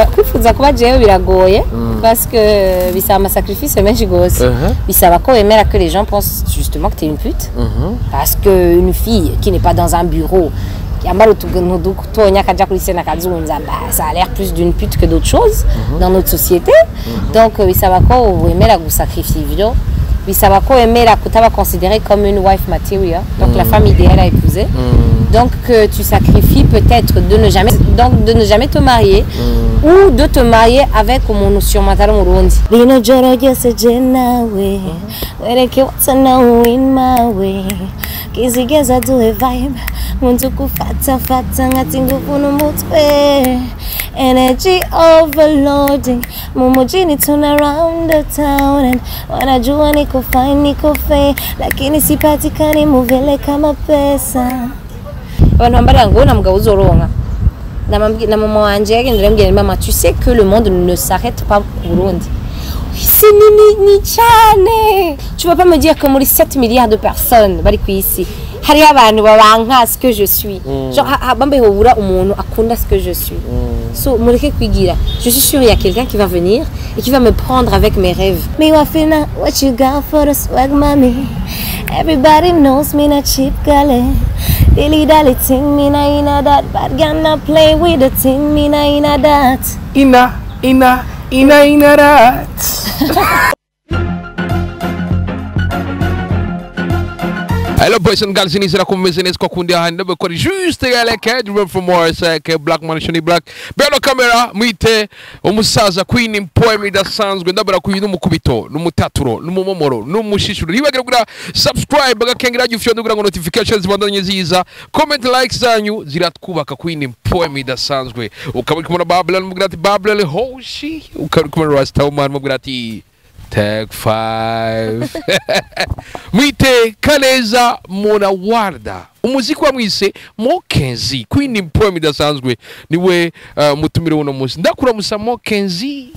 Kwifuza kuba jewe biragoye parce que bisaba amasacrifice menshi gose. Bisaba ko wemera que les gens pensent justement que t'es une pute, parce que une fille qui n'est pas dans un bureau, yambara utuntu dutonya, akaja kuri scène akazunza, bah, ça a l'air plus d'une pute que d'autres choses dans notre société. Donc bisaba ko wemera gusacrifier ivyo, bisaba ko wemera kutaba considérée comme une wife material, donc la femme idéale à épouser, donc que tu sacrifies peut-être de ne jamais, donc de ne jamais te marier ou de te marier avec umuntu sûrement atari Umurundi. Rino joro ryose je nawe wereke what's now in my way, kizigeza duhe vibe nkunze gufata fata nkati nguvu n'umutwe, energy overloading mu mujini, turn around the town and wanajua niko fine, niko fine, lakini sipatikani muvile kama pesa. Abantu bambara ngo nta mugabo uzoronka. Na mama wanje yagendera ambwira: "Mama, tu sais que le monde ne s'arrête pas ku Burundi, c'est nini ni cyane. Tu vas pas me dire que muri 7 milliards de personnes bari ku isi hariho abantu babanka ce que je suis." Genre bambaye hobura umuntu akunda ce que je suis. So mureke kwigira. Je suis sûre il y a quelqu'un qui va venir et qui va me prendre avec mes rêves. Me wafina what you got for the swag, mommy. Everybody knows me not cheap gale. Dilly dally ting, me na inna that. Bad gonna play with the thing, me na inna that. Ina, ina, ina, ina that. Hello boys and girls, nizera ko mumeze neza ko kundi ahandi ndabikora juste like dream from more like black man shoni black beno camera mwite umusaza Queen poem idasanzwe. Ndabara kuyi n'umukubito n'umutaturo n'umumomoro n'umushishuro. Ntibagira kugira subscribe, agakengera jya ufyo kugira ngo notifications zibandanye ziza, comment, likes zanyu ziratwubaka. Queen poem idasanzwe, ukaba uri kumwe na Babylon, mubwira ati Babylon hoshi, ukaba uri kumwe na Rastaman, mubwira ati Tag 5. Mwite Kaneza Mona Warda, umuziki wa mwise Mokenzi. Queen poem idasanzwe niwe mutumire uno munsi. Ndakuramusa Mokenzi.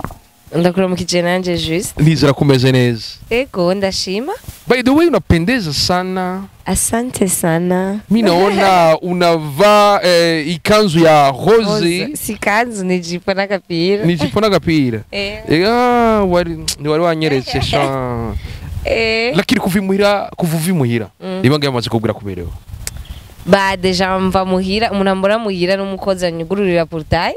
Ndakuramukije nanje juste. Nizera kumeze neza. Ego, ndashima. By the way, unapendeza sana. Asante sana. Mi naona unavaa ikanzu ya rose. Si kanzu, ni jipo n'agapira. Ni jipo n'agapira. Eh. Ah, wari wari wanyeretse sha. Eh. Lakini kuva imuhira, kuva uva imuhira, ibanga yamaze kubwira kuberewe. Ba déjà mva muhira, umuntu ambona muhira n'umukozi anyugururira portail.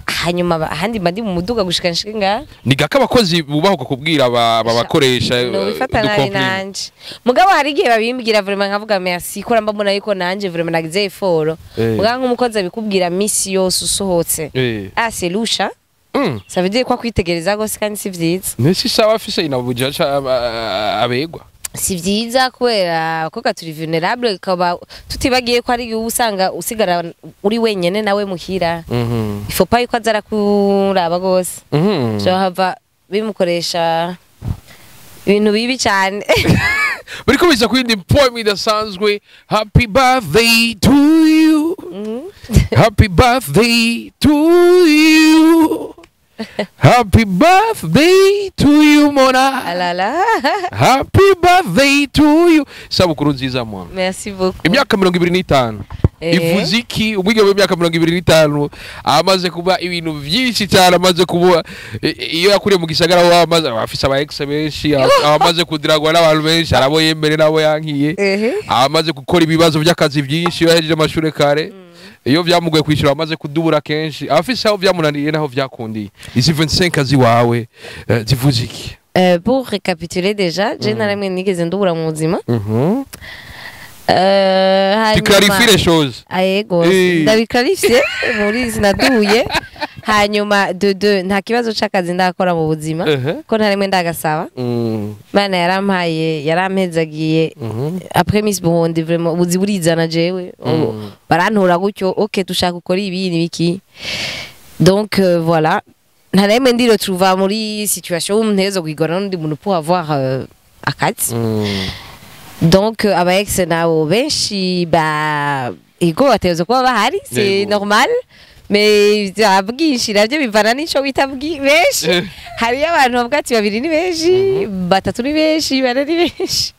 Hanyuma ahandi mba ndi mu muduga gushika nshike ngaha. Ni gake abakozi bubahuka kubwira abakoresha. Nobifata nabi nanje, mugabo hari igihe babimbwira vraiment nkavuga merci, ko mba mbona yuko nanje vraiment nagize effort. Mugabo nk'umukozi abikubwira misi yose usohotse, ah, c'est louche. Ça veut dire ko kwitegereza gose, kandi si vyiza. Nisi sawa afise inabuja abegwa. Si vyiza kubera abakobwa turi vulnerable, kaba tutibagiye ko ari igihe uba usanga usigara uri wenyene nawe muhira. Il faut pas yuko aza arakuraba gose, hava bimukoresha ibintu bibi cyane. Bariko biza ku yindi poem idasanzwe. Happy birthday to you, happy birthday to you, happy birthday to you, Mona. Alala. Happy birthday to you, sabukuru nziza Mona. Merci beaucoup. Imyaka 25 ivuze iki? Umwigeme w'imyaka 25 amaze kuba ibintu byinshi cyane, amaze kuba iyo yakuriye mu gisagara, aho amaze afise aba ex benshi, amaze kudiragwa n'abantu benshi, arabo yemere n'abo yankiye, amaze gukora ibibazo by'akazi byinshi, iyo yahejeje amashuri kare, iyo byamugoye kwishyura, amaze kudubura kenshi, afise aho byamunaniye n'aho byakundiye. Izi 25 ziwawe zivuze iki? Pour récapituler déjà, je naramwe nigeze ndubura mu buzima. Tu clarifies les choses. Ah, yego. Eh. Ndabiclarifie muri sinaduye. Hanyuma de deux, nta kibazo c'akazi ndakora mu buzima, ko nta rimwe ndagasaba. Mana yarampaye, yarampezagiye. Après Miss Burundi, vraiment ubuzi burizana jewe. Barantora gutyo: "Ok, dushaka gukora ibi n'ibiki." Donc voilà, nta rimwe ndi retrouva muri situation où ntezo kwigora n'undi muntu pour avoir akazi. Donc aba ex nabo benshi ba ego bategerezwa kuba bahari, c'est normal, mais vya bwinshi navyo bivana n'ico bita benshi. Hariyo abantu bavuga ati babiri ni benshi, batatu ni benshi, bane ni benshi.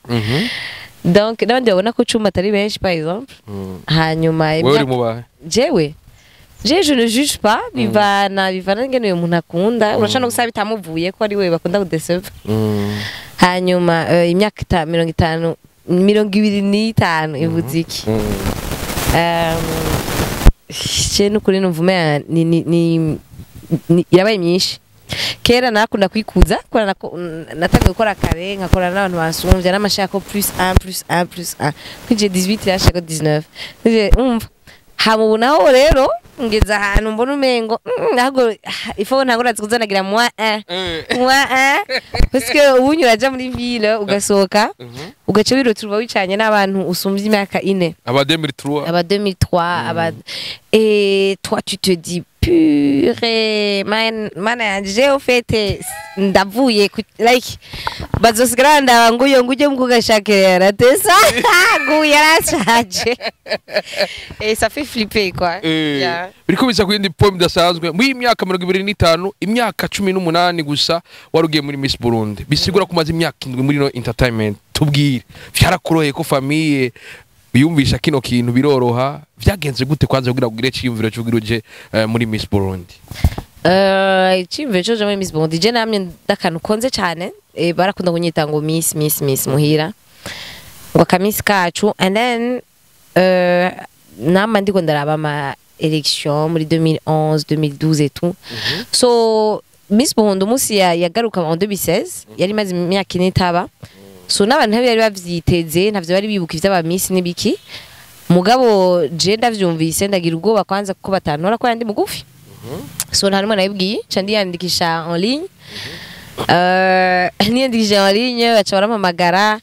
Donc n'abandi babona ko 10 atari benshi, par exemple. Hanyuma Wewe uri mu bahe? Jewe Je ne juge pas, bivana n'ingene uyu muntu akunda. Urashobora no gusaba bitamuvuye ko ari we bakunda kudeseva. Hanyuma imyaka 50, 25 ivuze iki? Je n'ukuri numva umenga ni irabaye myinshi. Kera narakunda kwikuza kubera natangiye gukora kare, nkakorana n'abantu bansumvya, n'amashaka plus 1 plus 1 plus 1 kwije 18, yashaka 19. Kwije umva, hama ubu naho rero ngeze ahantu mbona umengo ahubwo ifo ntabwo urazi kuzanagira moins 1 moins 1, parce que ubu uraja muri ville, ugasohoka, ugaca wirotura wicanye n'abantu usumvya imyaka 4. Aba 2003. Aba 2003, aba, et toi tu te dis: purée, man, mana yanje, au fait ndavuye like bazosigara ndaba ngo uyo ngo ujye mukugashakira ratesa ngo yarashaje, et ça fait flipper, quoi. Yeah. Biriko biza ku yindi point idasanzwe. Muri iyi myaka 25, imyaka 18 gusa wari ugiye muri Miss Burundi, bisigura ko umaze imyaka 7 muri no entertainment. Tubwire, vyarakoroheye ko famille biyumvisha kino kintu biroroha? Vyagenze gute kwanza kugira ugire ciyumviro cyo kugira uje muri Miss Burundi? Iciyumviro cyo muri Miss Burundi, je namye ndakantu konze cyane, barakunda kunyita ngo Miss, Miss, Miss muhira, ngo akamisi kacu. And then nama ndiko ndaraba ama élection muri 2011, 2012 et tout. So Miss Burundi umunsi yagaruka en 2016, yari imaze imyaka 4 itaba. So n'abantu ntibari bavyiteze, ntavyo bari bibuka ivy'aba Miss n'ibiki. Mugabo je ndavyumvise, ndagira ubwoba kwanza kuko batantora ko yandi mugufi. So nta numwe nabibwiye, nca ndiyandikisha en ligne. Niyandikisha en ligne, baca barampamagara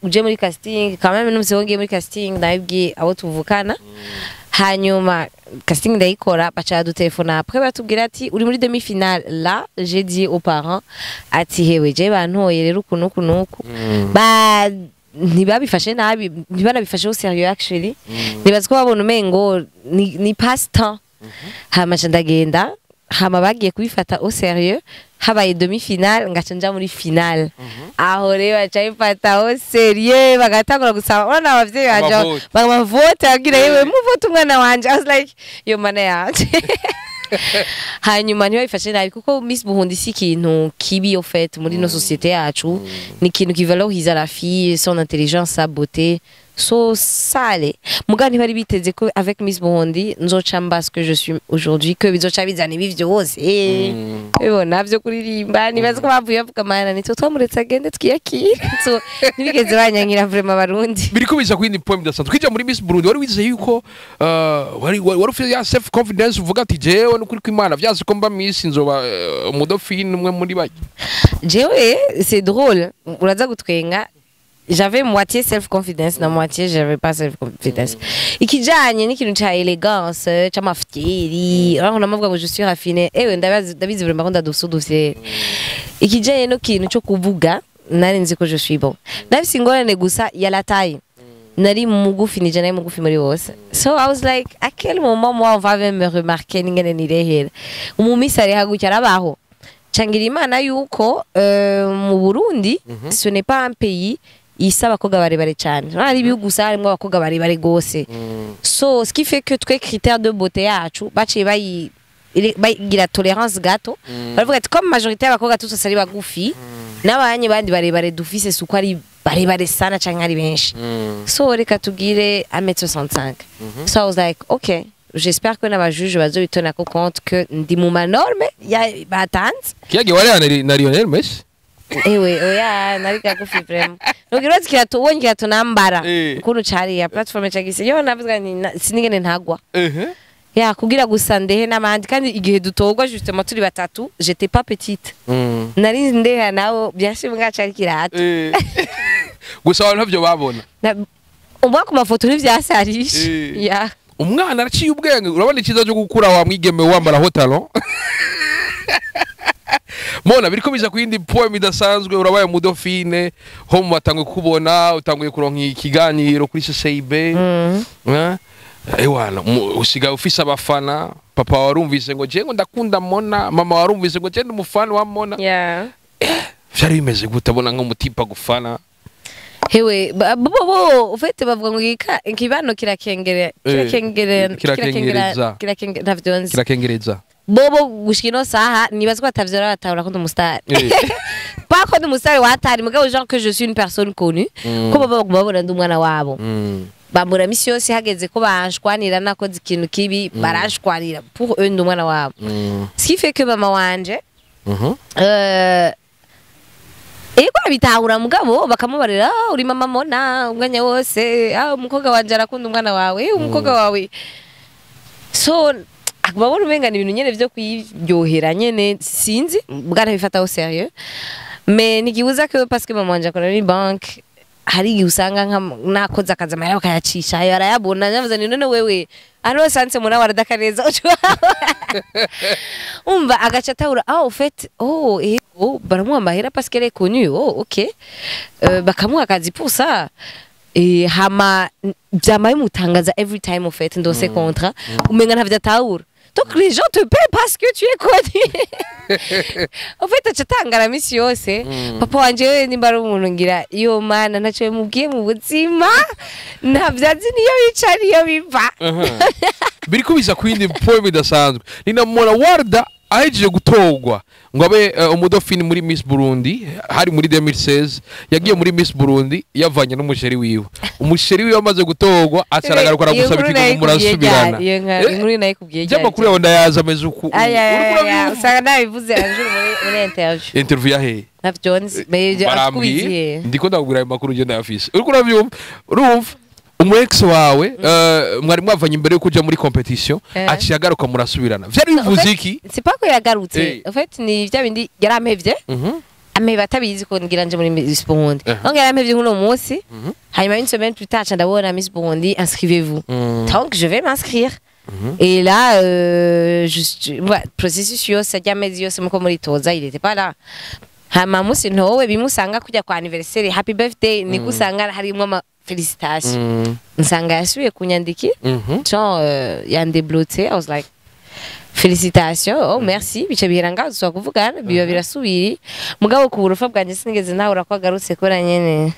uje muri casting. Quand même numvise ko ngiye muri casting, nabibwiye abo tuvukana. Hanyuma casting ndayikora, baca badutelefona après, batubwira ati uri muri demi finale. Là j'ai dit aux parents ati hewe, je bantoye rero uku nuku nuku. Ba ntibabifashe nabi, ntibanabifashe au sérieux actually. Nibaza ko babona umengo ni passe temps. Hama nca ndagenda. Hama bagiye kubifata au sérieux habaye demi finale, ngaca nja muri finale. Aho rero baca bifata au sérieux, bagatangura gusaba, urabona abavyeyi banje Amavote. Bamavote, abwira yewe muvote umwana wanje. I was like, yo mana yanje. Hanyuma ntibabifashe nabi kuko Miss Burundi si ikintu kibi au fait muri nos société yacu, ni ikintu qui valorise la fille, son intelligence, sa beauté. So sale muga ntibari biteze ko avec Miss Burundi nzoca mba ce que je suis aujourd'hui, que bizoca bizana ibi vyose bibona vyo kuririmba. Nibaza ko bavuye bavuga mana nitwe twamuretse agende twiyakire. So ntibigeze banyankira vraiment Abarundi. Biriko biza ku yindi point idasanzwe. Kwinjira muri Miss Burundi, wari wizeye yuko wari ufite ya self confidence, uvuga ati jewe n'ukuri kw'Imana vyazi ko mba Miss nzoba umudofine umwe muri bake? Jewe c'est drôle, uraza gutwenga, j'avais moitié self confidence na moitié j'avais pas self confidence. Ikijanye n'ikintu ca élégance, c'amafyeri, urabona namuvuga ngo je suis raffinée, ewe ndabizi, ndabizi vraiment ko ndadusa udufyeri. Ikijanye no kintu cyo kuvuga, nari nzi ko je suis bon. Nafise ingorane gusa ya la taille, nari mugufi, nije nari mugufi muri bose. So I was like, à quel moment moi on va même me remarquer n'ingene nirehera umumisi ari hagutya arabaho. Cangira Imana yuko mu Burundi ce n'est pas un pays isa abakobwa barebare cyane. Hari ibihugu gusa harimwo abakobwa barebare gose. So ce qui fait que twe critère de beauté yacu baciye bayi bagira tolérance gato, baravuga ati comme majorité y'abakobwa tous ari bagufi, n'abanye bandi barebare dufise suko ari barebare sana canke ari benshi, so reka tugire 1m65. So I was like, okay, j'espère que n'abajuge bazobitona ko compte que ndi mu manorme ya batanze. Kiyagiye wari na Lionel Messi. Ewe oya, nari kagufi vraiment. Nugira ati kirato, ubonye kirato nambara ukuntu cari ya plateforme cagise yo, navuga ni sinigene ntagwa ya kugira gusa ndehe n'abandi. Kandi igihe dutorwa justement turi batatu, j'étais pas petite, nari ndeha nawo, bien sûr mbwa cari kirato. Gusa abantu ntavyo babona. Umva ku mafoto ntivyasarishe. Ya. Umwana araciye ubwenge. Urabona icyiza cyo gukura wa mwigeme wambara haut talon. Mona, biriko biza ku yindi poem idasanzwe. Urabaye umudofine ho mu batanguye kukubona, utanguye kuronka ikiganiro kuri CCIB. Eh? Ewana usigaye ufise abafana. Papa warumvise ngo je ngo ndakunda Mona, mama warumvise ngo je ndi umufana wa Mona. Vyari bimeze gute abona nk'umutipa gufana? Hewe, bo ufite bavuga ngo ikibano kirakengere, kirakengere, kirakengereza. Kirakengere, ntavyo nzi. Kirakengereza. Bobo gushika ino saha nibaza ko batavyora batahura ko ndi umustar, pas ko ndi umustar watari, mugabo genre que je suis une personne connue, ko baba baguma babona ndi umwana wabo. Bambura misi yose, hageze ko banshwanira nakoze ikintu kibi, baranshwanira. Pour eux ndi umwana wabo, ce qui fait que mama wanje ego arabitahura, mugabo bakamubarira: "Ah, uri mama Mona umwanya wose, ah, umukobwa wanje arakunda umwana wawe, umukobwa wawe." So babona umenga ni ibintu nyene vyo kwiryohera nyene, sinzi, bwarabifata au sérieux, mais ntikibuza ko parce que mama wanje akora muri banque, hari igihe usanga nka nakoze akazi amahera bakayacisha ayo arayabona. Nyavuze ni none wewe ahantu hose handitse Mona Waraдаkaneza, umva agaca atahura: "Ah, au fait, oh, ego baramuha amahera parce qu'elle est connue, oh ok." Bakamuha akazi pour ça. Et hama vyama bimutangaza every time au fait ndose contrat, umenga ntavyo atahura. Donc les gens te paient parce que tu es connu en fait. Aca atangara misi yose. Papa wanje we nimba ari umuntu ngira iyo mana ntaco bimubwiye mu buzima, ntavyo azi niyo bica niyo biva. Biriko biza ku yindi point idasanzwe. Ni na Mona Warda ahejeje gutorwa ngo abe umudofini muri Miss Burundi, hari muri 2016. Yagiye muri Miss Burundi yavanye n'umuchéri wiwe. Umuchéri wiwe amaze gutorwa aca aragaruka aragusaba ikigo, murasubirana. Iyo nkuru nayikubwiye ryari? By'amakuru yawe ndayazi ameze uku. Ay, ay, Uriko ay, ay, urabyumva? Usanga nabivuze un jour muri interview. Interview ya hehe? Ntavyo nzi, mais Barambwiye. akubwiye. Ndiko ndakubwira ayo makuru ugenda yafise, uriko urabyumva? Urumva umu ex wawe, mwari mwavanye imbere yo kuja muri competition, aciye agaruka murasubirana, vyari bivuze iki? C'est pas ko yagarutse. En fait ni vya bindi yarampevye, ameheba atabizi ko ngira nje muri Miss Burundi. Donc yarampevye nk'uno munsi, hanyuma une semaine plus tard ca ndabona Miss Burundi, inscrivez-vous. Donc je vais m'inscrire. Et là, ouais, processus yose ry'amezi yose muko muritoza, il était pas là. Hama musi ntowe bimusanga kujya kwa anniversaire, happy birthday, niko usanga harimwo ama félicitations. Nsanga yasubiye kunyandikira, genre yandébloqué. I was like: "Félicitations, oh merci." Bica bihera ngaho, dusubira kuvugana biba birasubiri. Mugabo ku burofa bwanjye sinigeze nahura ko agarutse, kubera nyene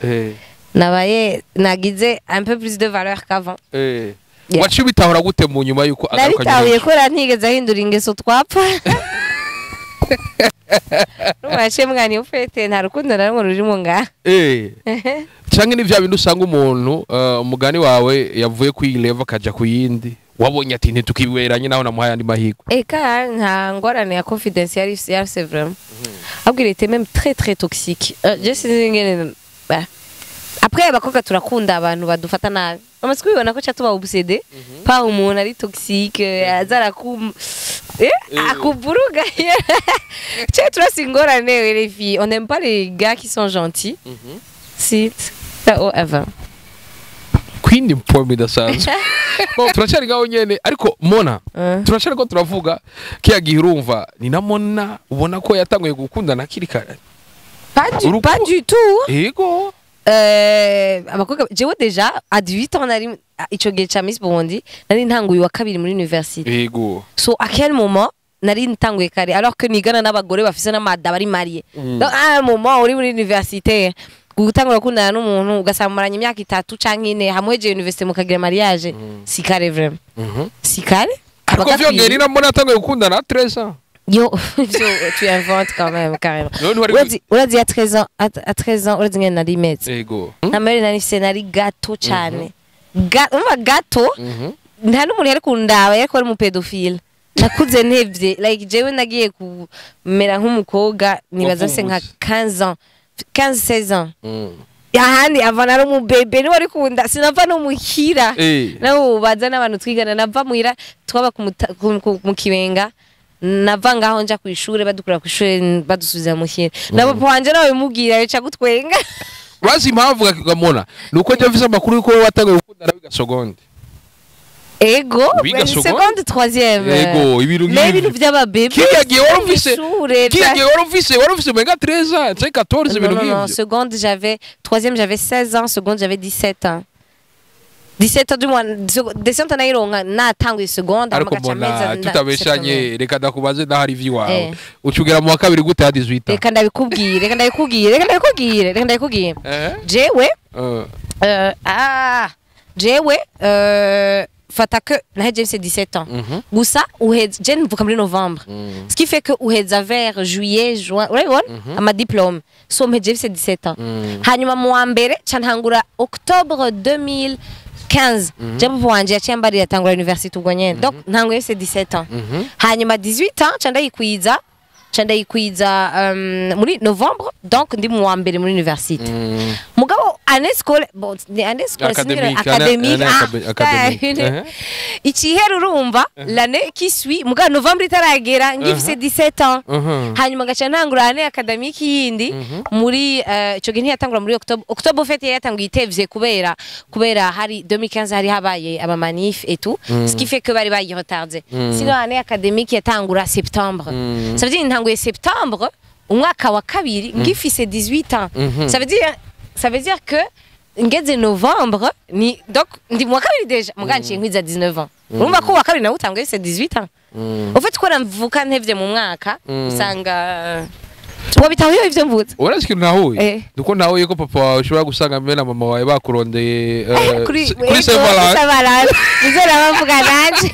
nabaye nagize un peu plus de valeur qu'avant. Yeah. Waciye ubitahura gute mu nyuma yuko agaruka? Nabitahuye kubera ntigeze ahindura ingeso twapfa. Numva mwani ufete nta rukundo na rumwe rurimo ngaha. Canke ni vya bindi usanga umuntu, umugani wawe, yavuye ku iyi level akaja ku yindi, wabonye ati ntitukiberanye naho namuhaye andi mahirwe? Eka, nta ngorane ya confidence yari yarse vraiment, ahubwo il était même très très toxique. Je sinzi ingene bah. Après abakobwa turakunda abantu badufata nabi, bamaze kubibona ko ca tuba obsédé par umuntu ari toxique, aza arakum akuvuruga. Tu turasi ingorane. Les filles, on n'aime pas les gars qui sont gentils, si oh ever. Kwindi poem idasanzwe. Bon, turacyari ngaho nyene, ariko Mona, turacari ko turavuga kiya gihe. Urumva ni na Mona ubona ko yatanguye gukundana akiri kare. Pas du, pas du tout. Yego. Abakobwa jewe déjà à 18 ans nari, ico gihe ca Miss Burundi nari ntanguye wa kabiri muri université. So à quel moment nari ntanguye kare alors que nigana n'abagore bafise n'amada bari mariés? Donc à un moment uri muri université, gutangura gukundana n'umuntu ugasanga mumaranye imyaka 3 canke 4, hamweje université mukagira mariage, si kare vraiment, si kare. Ariko Abagakwiye. vyongeye ni na Mona yatanguye gukundana à 13 ans. Yo, ivyo tu inventes quand même, carrément. None wari Urazi à 13 ans, à 13 ans urazi ngene nari meze? Nta mahera nari mfise, nari gato cane. Umva gato, nta n'umuntu yari kundaba, yariko ari umupédophile. Nakuze ntevye, like jewe nagiye kumera nk'umukobwa nibaza se nka Wavumbutse. 15 ans, 15 16 ans. Ahandi ava nari umubébé, niwe ari kunda sinava no muhira. Nabo baza n'abantu twigana, nava muhira twaba mu Kibenga, nava ngaho nja kw'ishure, badukura kw'ishure badusubiza muhira. Na papa wanje nawe bimubwira bica gutwenga. Urazi impamvu Gamona? Ni uko njye mfise amakuru yuko wowe watanguye gukundana wiga seconde. Ego. Wiga seconde? Seconde, troisième. Ego, ibintu Mais nk'ivyo. ibintu vy'ababébé Kiriya gihe wari ufise mw'ishure, kiriya gihe wari ufise umenga 13 ans canke 14, Non, ibintu non, non, nk'ivyo. seconde, j'avais, troisième, j'avais 16 ans, seconde, j'avais 17 ans. 17 ans du moins, 17 ans nayironka natanguye seconde. Ariko hama gaca mbona meza tutabeshanye, reka ndakubaze, ndahari ivy'iwawe. Eh. Ucugera mu wa kabiri gute ya 18 ans? Reka ndabikubwire, reka ndabikubwire, reka ndabikubwire, reka ndabikubwire. Jewe jewe fata que nahejeje mfise 17 ans. Gusa uheza, je mvuka muri novembre, ce qui fait que uheza vers juillet, juin, urabibona ama diplôme. So mpejeje mfise 17 ans. Hanyuma mu wa mbere ca ntangura octobre 2015. Je papa wanje yaciye ambarira atangura université ubwo nyene, donc ntanguye mfise 17 ans. Hanyuma 18 ans ca ndayikwiza muri novembre, donc ndi mu wa mbere muri université. Mugabo année scolaire, bon, ni année scolaire. Académique, académique. Année Ah, académique. Icihera urumva l'année qui suit, mugabo novembre itaragera ngifise 17 ans. Hanyuma ngaca ntangura année académique yindi muri ico gihe ntiyatangura muri octobre. Octobre en fait yatanguye itevye kubera hari 2015 hari habaye ama manif et tout, ce qui fait que bari bayiretardé. Sinon année académique yatangura septembre. Ça veut dire ntanguye septembre umwaka wa kabiri ngifise 18 ans. Ça veut dire que ngeze novembre ni donc ndi mu wa kabiri déjà, muga nciye nkwiza 19 ans. Urumva ko uwa kabiri nawe utanguye ufise 18 ans. Au fait ko mvuka ntevye mu mwaka, usanga wabitahuye ivyo mvuze. Urazi ikintu ntahuye? Eh. Nuko ntahuye ko papa wawe ushobora gusanga mbere na mama wawe bakurondeye Kuri kuri Saint-Valentin. Saint-Valentin nizera bavuga nanje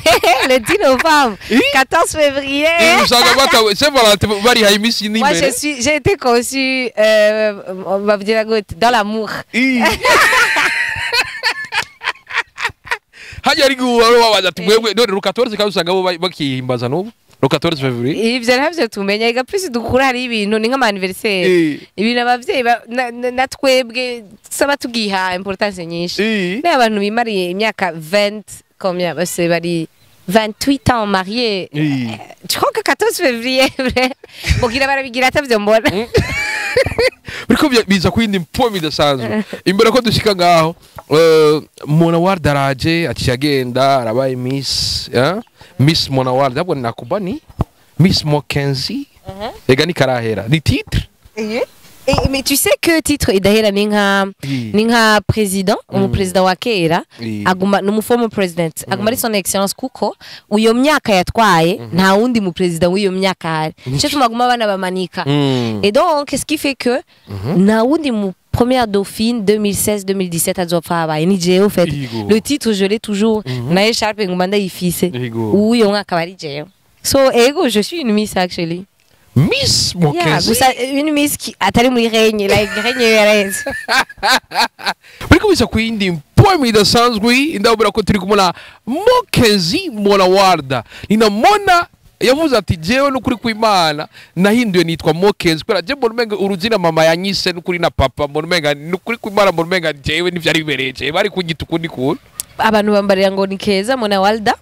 le 10 novembre, 14 février. Usanga batawe Saint-Valentin barihaye iminsi Moi, je n'imbere. suis, j'ai été conçue, on va dire gute, dans l'amour. Hajya ari guhora babaza ati mwebwe none le 14, kandi usanga bo bakihimbaza n'ubu le 14 février. Ivyo ntavyo tumenya. Ega plus dukura hari ibintu ni nk'ama anniversaire. Ibintu abavyeyi na twebwe saba tugiha importance nyinshi. Ni abantu bimariye imyaka 20 combien, bose bari 28 ans mariés. Tu crois que 14 février vrai bogira barabigira atavyo mbona? Biriko biza kwindi mpomi idasanzwe imbere ko dushika ngaho. Mona Ward araje, aciye agenda arabaye Miss, Miss Mona Ward, ahubwo nakuba ni Miss Mokenzi. Ega ni karahera ni titre. Et, mais tu sais que titre idahera, ni nka ni nka président, umupresident wa kera aguma ni former president, aguma ari son excellence, kuko uyo myaka yatwaye nta wundi mu president w'iyo myaka ahari. Nico tuma aguma abana bamanika. Et donc ce qui fait que nta wundi mu première dauphine 2016-2017 azopfa habaye, ni jewe. Au fait, le titre, je l'ai toujours, na écharpe nguma ndayifise. Uyo mwaka bari jewe. So ego, je suis une miss actually. Miss Yeah, Mokenzi. Gusa une miss qui atari muri règne, like règne yaraheze. Biriko biza kwindi mpomi idasanzwe. Ndabura ko turi kumwe na Mokenzi Mona Warda. Ni na Mona yavuze ati jewe n'ukuri kw'Imana nahinduye nitwa Mokenzi kubera je mbona umenga uruzina mama yanyise n'ukuri na papa, mbona umenga n'ukuri kw'Imana, mbona umenga jewe ntivyari bibereye, jewe bari kunyita ukundi kuntu. Abantu bambarira ngo ni keza Mona Walda,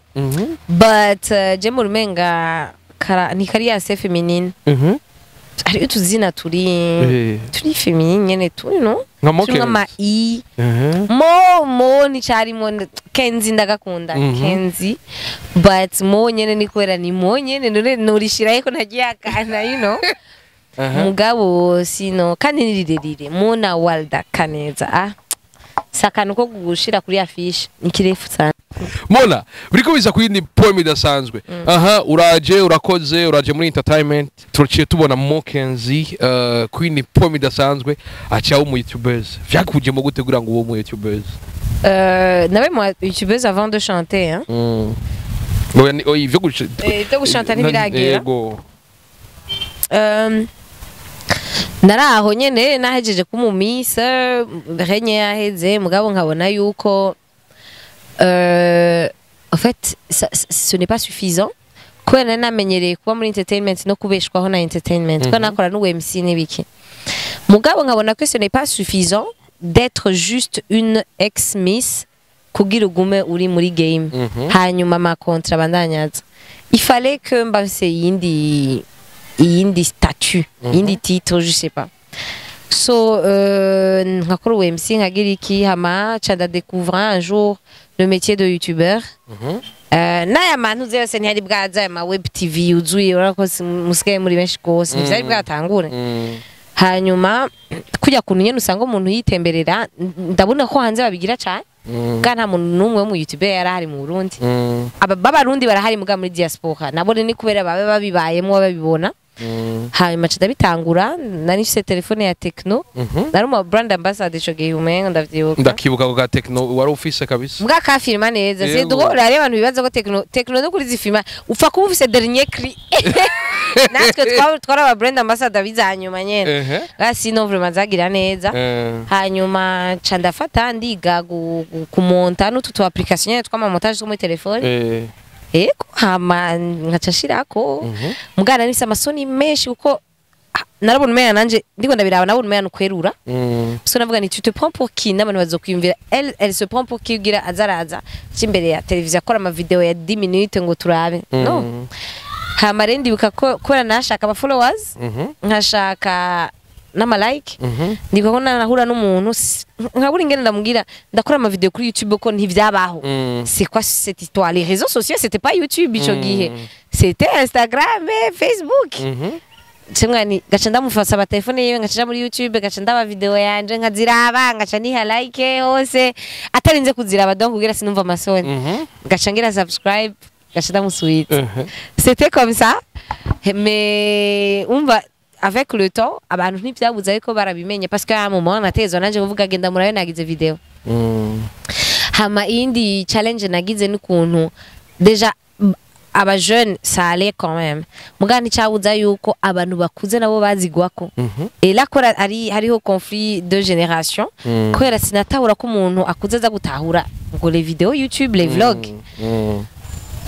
but je mu rumenga kara ni kari assez féminine. Hari utuzina turi turi féminine nyene turi no Nka turi Mokenzi. Nk'ama i mo mo nticarimo. Kenzi ndagakunda. Kenzi, but mo nyene ni kubera ni mo nyene, none norishiraho ko ntagiye akana. Mugabo sino kandi ni rirerire, Mona Walda Kaneza, ah, si akantu ko gushira kuri affiche, ni kirefu sana. Mona, biriko biza kuyindi poem idasanzwe. Aha uraje, urakoze, uraje muri entertainment, turaciye tubona Mokenzi kuyindi poem idasanzwe aca mu youtubers. Vyakujemo gute kugira ngo ube mu youtubers? Nawe mu youtubeuse avant de chanter, hein. Oya, oya, ivyo Ivyo gushanta ntibiragera. Yego. Nari aho nyene nahejeje kuba miss, règne yaheze, mugabo nkabona yuko en fait ça, ce n'est pas suffisant kubera nari namenyereye kuba muri entertainment no kubeshwaho na entertainment, kuko nakora n'ubu MC n'ibiki, mugabo nkabona ko ce n'est pas suffisant d'être juste une ex miss kugira ugume uri muri game. Hanyuma ama contrat abandanyaza, il fallait que mbafise iyindi statut, iyindi titre, je sais pas. So nkakora ubu MC, nkagira iki, hama ca ndadécouvre un jour le métier de youtubeur. N'aya mantu yose ntiyari bwaza, aya ma web TV yuzuye, urabona ko musigaye muri benshi rwose, ntivyari bwatangure. Hanyuma kujya kuntu nyene usanga umuntu yitemberera, ndabona ko hanze babigira cane. Kandi nta muntu n'umwe wo mu YouTuber yari ahari mu Burundi. Aba b'Abarundi barahari muga muri diaspora, nabo ni kubera babe babibayemo, babibona. Hanyuma nca ndabitangura, nari mfise telefone ya Tecno, nari umu brand ambassador ico gihe, umengo ndavyibuka. Ndakibuka ku ka Tecno wari ufise kabisa. Mbwa kafirima neza, c'est drôle, hariyo abantu bibaza ko Tecno no kuri zifilma upfa kuba ufise dernier cri. Natwe twari aba brand ambassador bizanyuma nyene. Basi sinon vraiment zagira neza. Hanyuma nca ndafata ndiga kumonta n'utu tu application nyene tw'ama montage two muri telefone. Ego, hama nkaca nshirako. Mugana nifise amasoni menshi kuko narabona umenga nanje ndiko ndabiraba, nabona umenga nukwerura. So navuga ni: "Tu te prends pour qui?" N'abantu bazokwiyumvira: Elle, elle se prend pour qui ugira azaraza aca imbere ya televiziyo akora ama video ya 10 minutes ngo turabe? No. Hama rero ndibuka ko kubera nashaka aba followers, nkashaka n'ama like, ndibuka ko nahura n'umuntu nkabura ingene ndamubwira ndakora ama video kuri YouTube, ko ntivyabaho. C'est quoi cette histoire? Les réseaux sociaux, c'était pas YouTube ico gihe, c'était Instagram et Facebook. Cemwani gaca ndamufasa telefone yiwe, ngaca nja muri YouTube, gaca ndaba video yanje, nkaziraba, ngaca niha like hose atarinze kuziraba, donc kugira sinumva amasoni, gaca ngira subscribe, gaca ndamusubiza. C'était comme ça, mais umva, avec le temps abantu ntivyabuze ariko barabimenye, parce que à un moment natezwa nanje kuvuga: "Genda murabe nagize video." Hama iyindi challenge nagize n'ukuntu déjà aba jeune, ça allait quand même, muga nticyabuza yuko abantu bakuze nabo bazigwako. Et là kora ari hariho conflit de génération, kubera sinatahura ko umuntu akuze aza gutahura ngo les vidéos YouTube, les vlogs.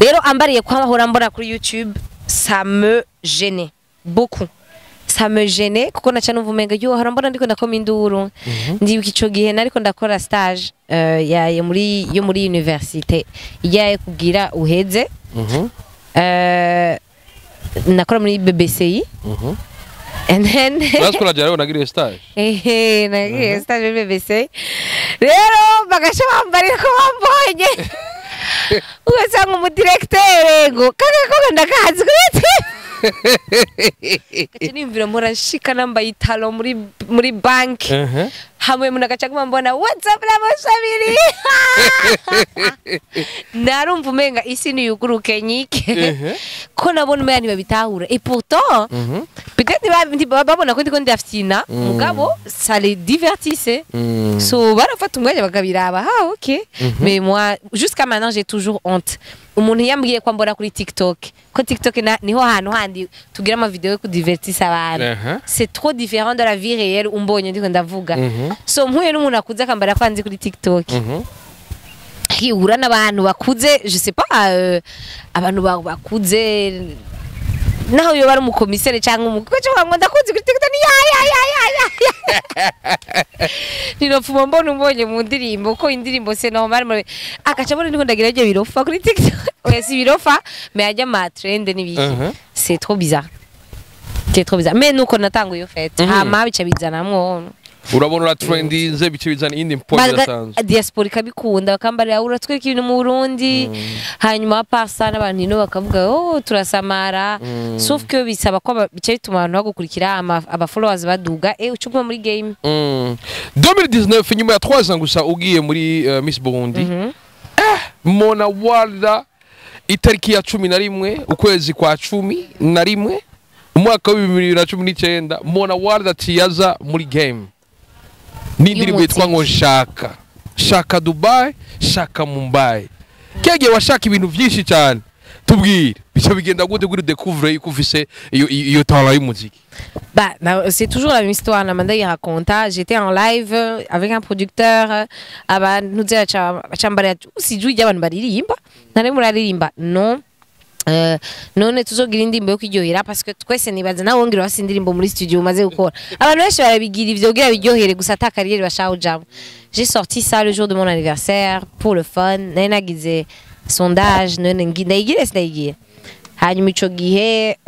Rero ambariye ko ahora mbona kuri YouTube, ça me gênait beaucoup, ça me gênait, kuko naca numva umenga yo hora mbona ndiko ndakoma induru. Ndibuka ico gihe nariko ndakora stage ya muri yo muri université ijyaye kugira uheze. Nakora muri BBCI and then Urazi ko najya nagiriye stage? Ehe, nagiye stage muri BBC, rero bagaca bambarira ko bambonye, ugasanga umudirecteur ngo kaka koko ndakazi kuri TV. Gaca nimvira mpora nshika nambaye italo muri banki, hamwe umuntu agaca aguma mbona whatsapp n'amashabiri, narumva umenga isi niyuguruke nyike, ko nabona umenga ntibabitahura, et pourtant peut-être babona ko ndiko ndafyina, mugabo ça les divertissait. So barafata umwanya bakabiraba: "Ah ok." Mais moi, jusqu'à maintenant, j'ai toujours honte umuntu yambwiye ko ambona kuri TikTok, ko TikTok niho hantu handi tugira ama video yo kudivertisa abantu. C'est trop différent de la vie réelle umbonye ndiko ndavuga. So mpuye n'umuntu akuze akambara ko anzi kuri TikTok, hihura n'abantu bakuze, je sais pas, abantu bakuze naho yoba ari umukomisere cyangwa umukoci ngo ndakuzi kuri TikTok, ni ya ya ya ya ya ya ninopfuma mbona umbonye mu ndirimbo, ko indirimbo c'est normal, agaca mbona ndiko ndagira ibyo birofa kuri TikTok. Oya, si birofa, mais ajya ma trend n'ibiki. C'est trop bizarre, c'est trop bizarre, mais nuko natanguye iyo fête, hama bica bizanamwo. Urabona uratrendinze, bice bizana iyindi mporo idasanzwe. Diaspora ikabikunda, bakambarira: "Uratwereka ibintu mu Burundi." Hanyuma pasa n'abantu ino bakavuga: "Oh, turasamara." Sauf que bisaba ko bica bituma abantu bagukurikira, aba followers baduga, ucuguma muri game. 2019, nyuma ya 3 ans gusa ugiye muri Miss Burundi, Mona Walda, itariki ya 11 ukwezi kwa 11 umwaka wa 2019, Mona Walda tiyaza muri game n'indirimbo yitwa ngo Shaka Shaka Dubai, Shaka Mumbai. Kege washaka ibintu byinshi cyane, tubwire bico bigenda gute kuri découvre yuko ufise iyo talent y'umuziki? Bah, c'est toujours la même histoire. Namanda il raconta. J'étais en live avec un producteur. Abantu bacambara usijui abantu baririmba. Nare muraririmba. Non. None tuzogira indirimbo yo kwiryohera, parce que twese nibaza nawe wongera wasi indirimbo muri studio umaze gukora, abantu benshi barabigira ivyo kugira biryohere gusa, ata carrière bashaka kujamwo. J'ai sorti ça le jour de mon anniversaire pour le fun. Nari nagize sondage, none ndayigire sindayigire. Hanyuma ico gihe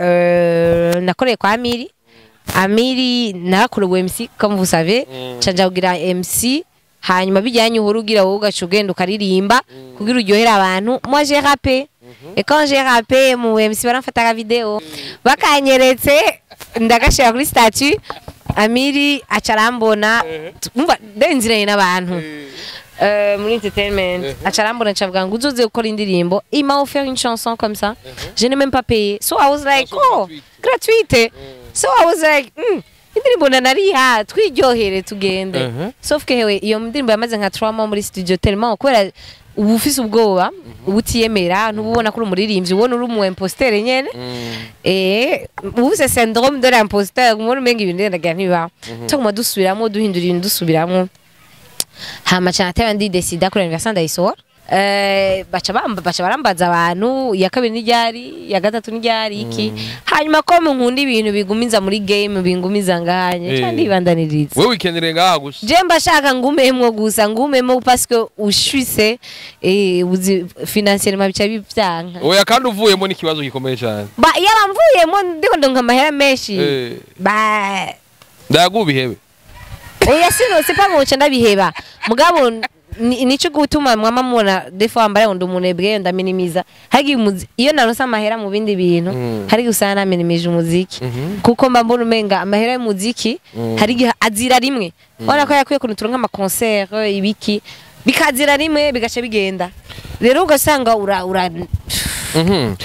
nakoreye kwa Amiri. Amiri narakorewe MC, comme vous savez, canja kugira MC. Hanyuma bijyanye uhora ugira wowe ugaca ugenda ukaririmba kugira uryohere abantu. Moi, j'ai rappé, et quand j'ai rappé mu MC, baramfata video, bakanyeretse, ndagashira kuri statut. Amiri aca arambona, umva ndenziranye n'abantu. Muri entertainment aca arambona, aca avuga ngo uzoze gukora indirimbo. Il m'a offert une chanson comme ça, je n'ai même pas payé. So I was like, Chanson oh, gratuite. Gratuite. So I was like, indirimbo nanariha, twiryohere, tugende. Sauf que hewe, iyo ndirimbo yamaze nka 3 mois muri studio, tellement kubera uba ufise ubwoba, uba utiyemera, ntububona ko uri umuririmbyi, ubona uri umu imposteur nyene. Uba ufise syndrome de l'imposteur, ubona umenga ibintu ndagira ntibibaho. Tuguma dusubiramo, duhindura ibintu, dusubiramo. Hama cyane ateba ndidesida kuri anniversaire ndayisohora. Baca barambaza abantu, iya kabiri n'iryari, iya gatatu n'iryari, iki. Hanyuma ko nkunda ibintu bigumiza muri game, bingumiza ngahanye, ca ndibandaniriza. Wewe wikenere ngaha gusa. Je mba shaka ngumemwo gusa, ngumemo, parce que ushwise uzi financièrement bica bivyanka. Oya, kandi uvuyemo n'ikibazo gikomeye cyane. Ba yaba mvuyemo ndiko ndonka amahera menshi. Ba Ndayaguha ibihebe. Oya, sino c'est pas ngo ndabiheba, mugabo nico gutuma mwama mubona des fois mbare ndi umunebwe, ndaminimiza. Hari iyo naronse amahera mu bindi bintu, hari igihe usanga naminimije umuziki, kuko mba mbona umenga amahera y'umuziki hari igihe azira rimwe. Ubona ko yakwiye kuntu turonka ama concert, ibiki, bikazira rimwe bigaca bigenda, rero ugasanga ura Yeah.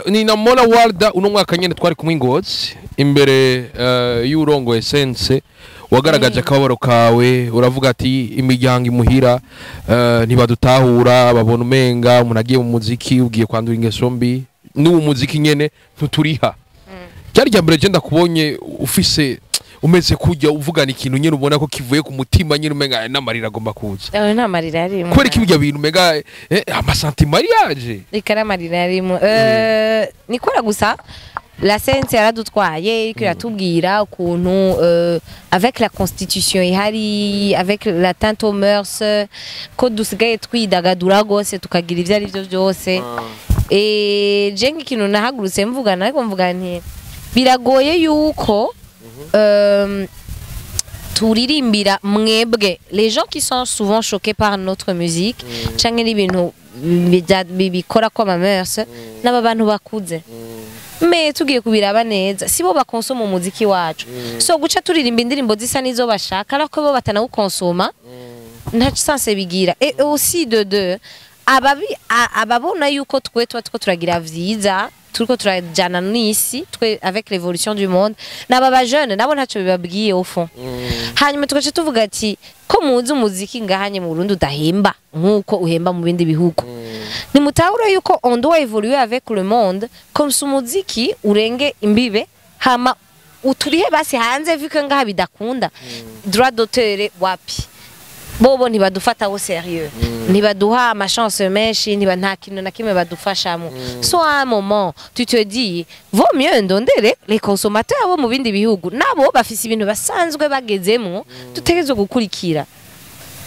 Ninamona Warda, uno mwaka nyene twari kumwe i Ngozi imbere y'urongo essence, wagaragaje akababaro kawe, uravuga ati imiryango imuhira ntibadutahura, babona umenga umuntu agiye mu muziki ugiye kwandura ingeso mbi, n'uwo muziki nyene ntuturiha. Cyari rya mbere je ndakubonye ufise umeze kujya uvugana ikintu nyene ubona ko kivuye ku mutima nyene, umenga aya n'amarira agomba kuza. Nta marira yarimo. Kubera ko ibyo bintu umenga ama sentiments yaje. Reka, n'amarira yarimo. Nikora gusa la CNC yaradutwaye, iriko iratubwira ukuntu avec la constitution ihari, avec l'atteinte aux mœurs, ko dusigaye twidagadura gose, tukagira ivyo ari byo byose. Je nk'ikintu nahagurutse mvugana, ariko mvuga nti biragoye yuko turirimbira mwebwe, les gens qui sont souvent choqués par notre musique canke n'ibintu bikora ko ama mœurs n'aba bantu bakuze. Me tugiye kubiraba neza, sibo bakonsoma umuziki wacu. So guca turirimba indirimbo zisa n'izo bashaka ariko bo batanawukonsoma, nta sens bigira. Et aussi de deux, ababi ababona yuko twe tuba tuko turagira vyiza, turiko turajana n'isi twe avec l'évolution du monde, n'aba ba jeune nabo ntaco bibabwiye au fond. Hanyuma tugaca tuvuga ati ko muzi umuziki ngahanye mu Burundi udahemba nk'uko uhemba mu bindi bihugu, nimutahura yuko on doit évoluer avec le monde, comme si umuziki urenge imbibe, hama uturihe basi hanze, vu que ngaha bidakunda. Droit d'auteur wapi, bobo ntibadufata au sérieux, ntibaduha ama chance menshi, ntiba nta kintu na kimwe badufashamo. So à un moment tu te dis, vaut mieux ndondere les consommateurs bo mu bindi bihugu, nabo bafise ibintu basanzwe bagezemwo dutegerezwa gukurikira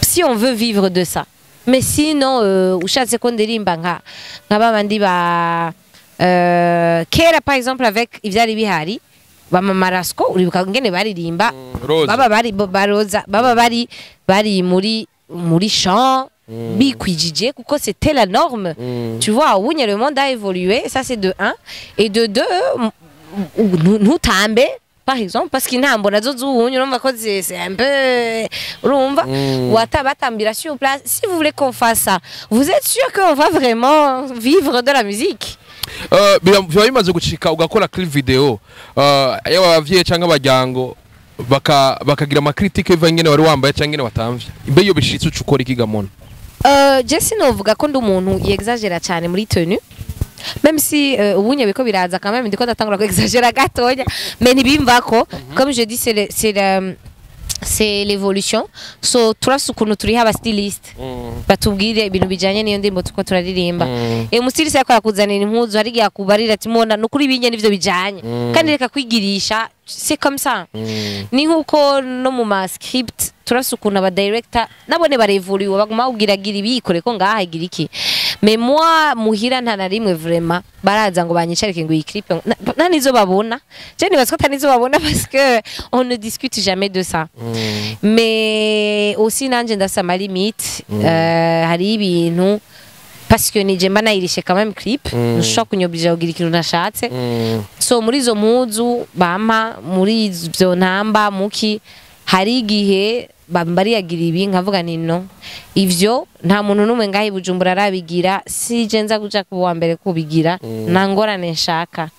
si on veut vivre de ça. Mais sinon, ushatse ko ndirimba nka babandi ba kera, par exemple avec ivyari bihari, ba Mama Rasco, uribuka ngene baririmba? Roza. Baba bari baroza, baba bari muri champ, bikwijije, kuko c'était la norme, tu vois. Ubu le monde a évolué, ça c'est de un, et de deux, ntutambe par exemple, parce qu'intambo nazo z'ubunye urumva ko c'est un peu, urumva, wata batambira sur place. Si vous voulez qu'on fasse ça, vous êtes sûr qu'on va vraiment vivre de la musique? Biba bimaze gucika ugakora clip video, yaba abavyeyi canke abaryango bakagira ama critique biva ingene wari wambaye canke ingene watamvye. Imbe iyo bishitse uca ukora iki gamona? Je sinovuga ko ndi umuntu yexagera cyane muri tenue, même si ubunye biko biraza quand même, ndiko ndatangura ko exagera gatonya, mais ntibimvako. Comme je dis, c'est l'évolution. So turafise ukuntu turiho aba styliste batubwire ibintu bijanye n'iyo ndirimbo turiko turaririmba. Umu styliste ariko arakuzanira impuzu, hari igihe akubarira ati mona nukuri ibinye nivyo bijanye, kandi reka kwigirisha, c'est comme ça. Ni nkuko no mu ma script turafise ukuntu aba director nabone barevuriwe, baguma babwira gira ibikore ko ngaha igira iki. Mais moi muhira nta na rimwe vraiment baraza ngo banyicarike ngo iyi clip nta nizo babona. Je nibaza ko ata nizo babona parce que on ne discute jamais de ça. Mais aussi nanje ndafise ama limite. Hari ibintu, parce que nije mba nayirishe quand même clip, ntushobora kunyobirija kugira ikintu nashatse. So muri izo mpuzu bampa, muri ivyo ntamba muki, Hari igihe bambariyagira ibi, nkavuga nti no, ivyo nta muntu n'umwe ngaho i Bujumbura arabigira, sije nza kuja kuba uwa mbere kubigira, nta ngorane nshaka.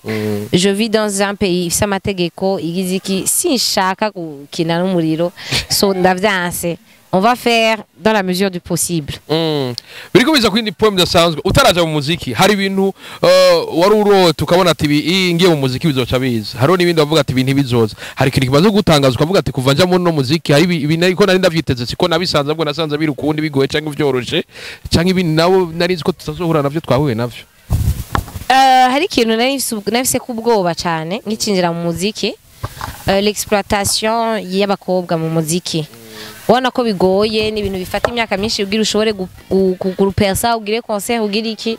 Je vis dans un pays ifise amategeko igize iki, sinshaka gukina n'umuriro, so ndavyanse. On va faire dans la mesure du possible. Biriko biza kwindi poem idasanzwe. Utaraja mu muziki, hari ibintu wari urota ukabona ati ibi ngiye mu muziki bizoca biza, hariho n'ibindi bavuga ati ibi ntibizoza. Hari ikintu kimaze gutangaza ukavuga ati kuva nja muri no muziki hari ibi nariko nari ndavyiteze, siko nabisanze, ahubwo nasanze biri ukundi, bigoye canke vyoroshe, canke ibi nabo nari nzi ko tutazohura navyo twahuye navyo? Hari ikintu nari mfise kubwoba cane nkicinjira mu muziki, l'exploitation y'abakobwa mu muziki. Ubona ko bigoye, ni ibintu bifata imyaka myinshi kugira ushobore kugurupersa, ugire concert, ugire iki.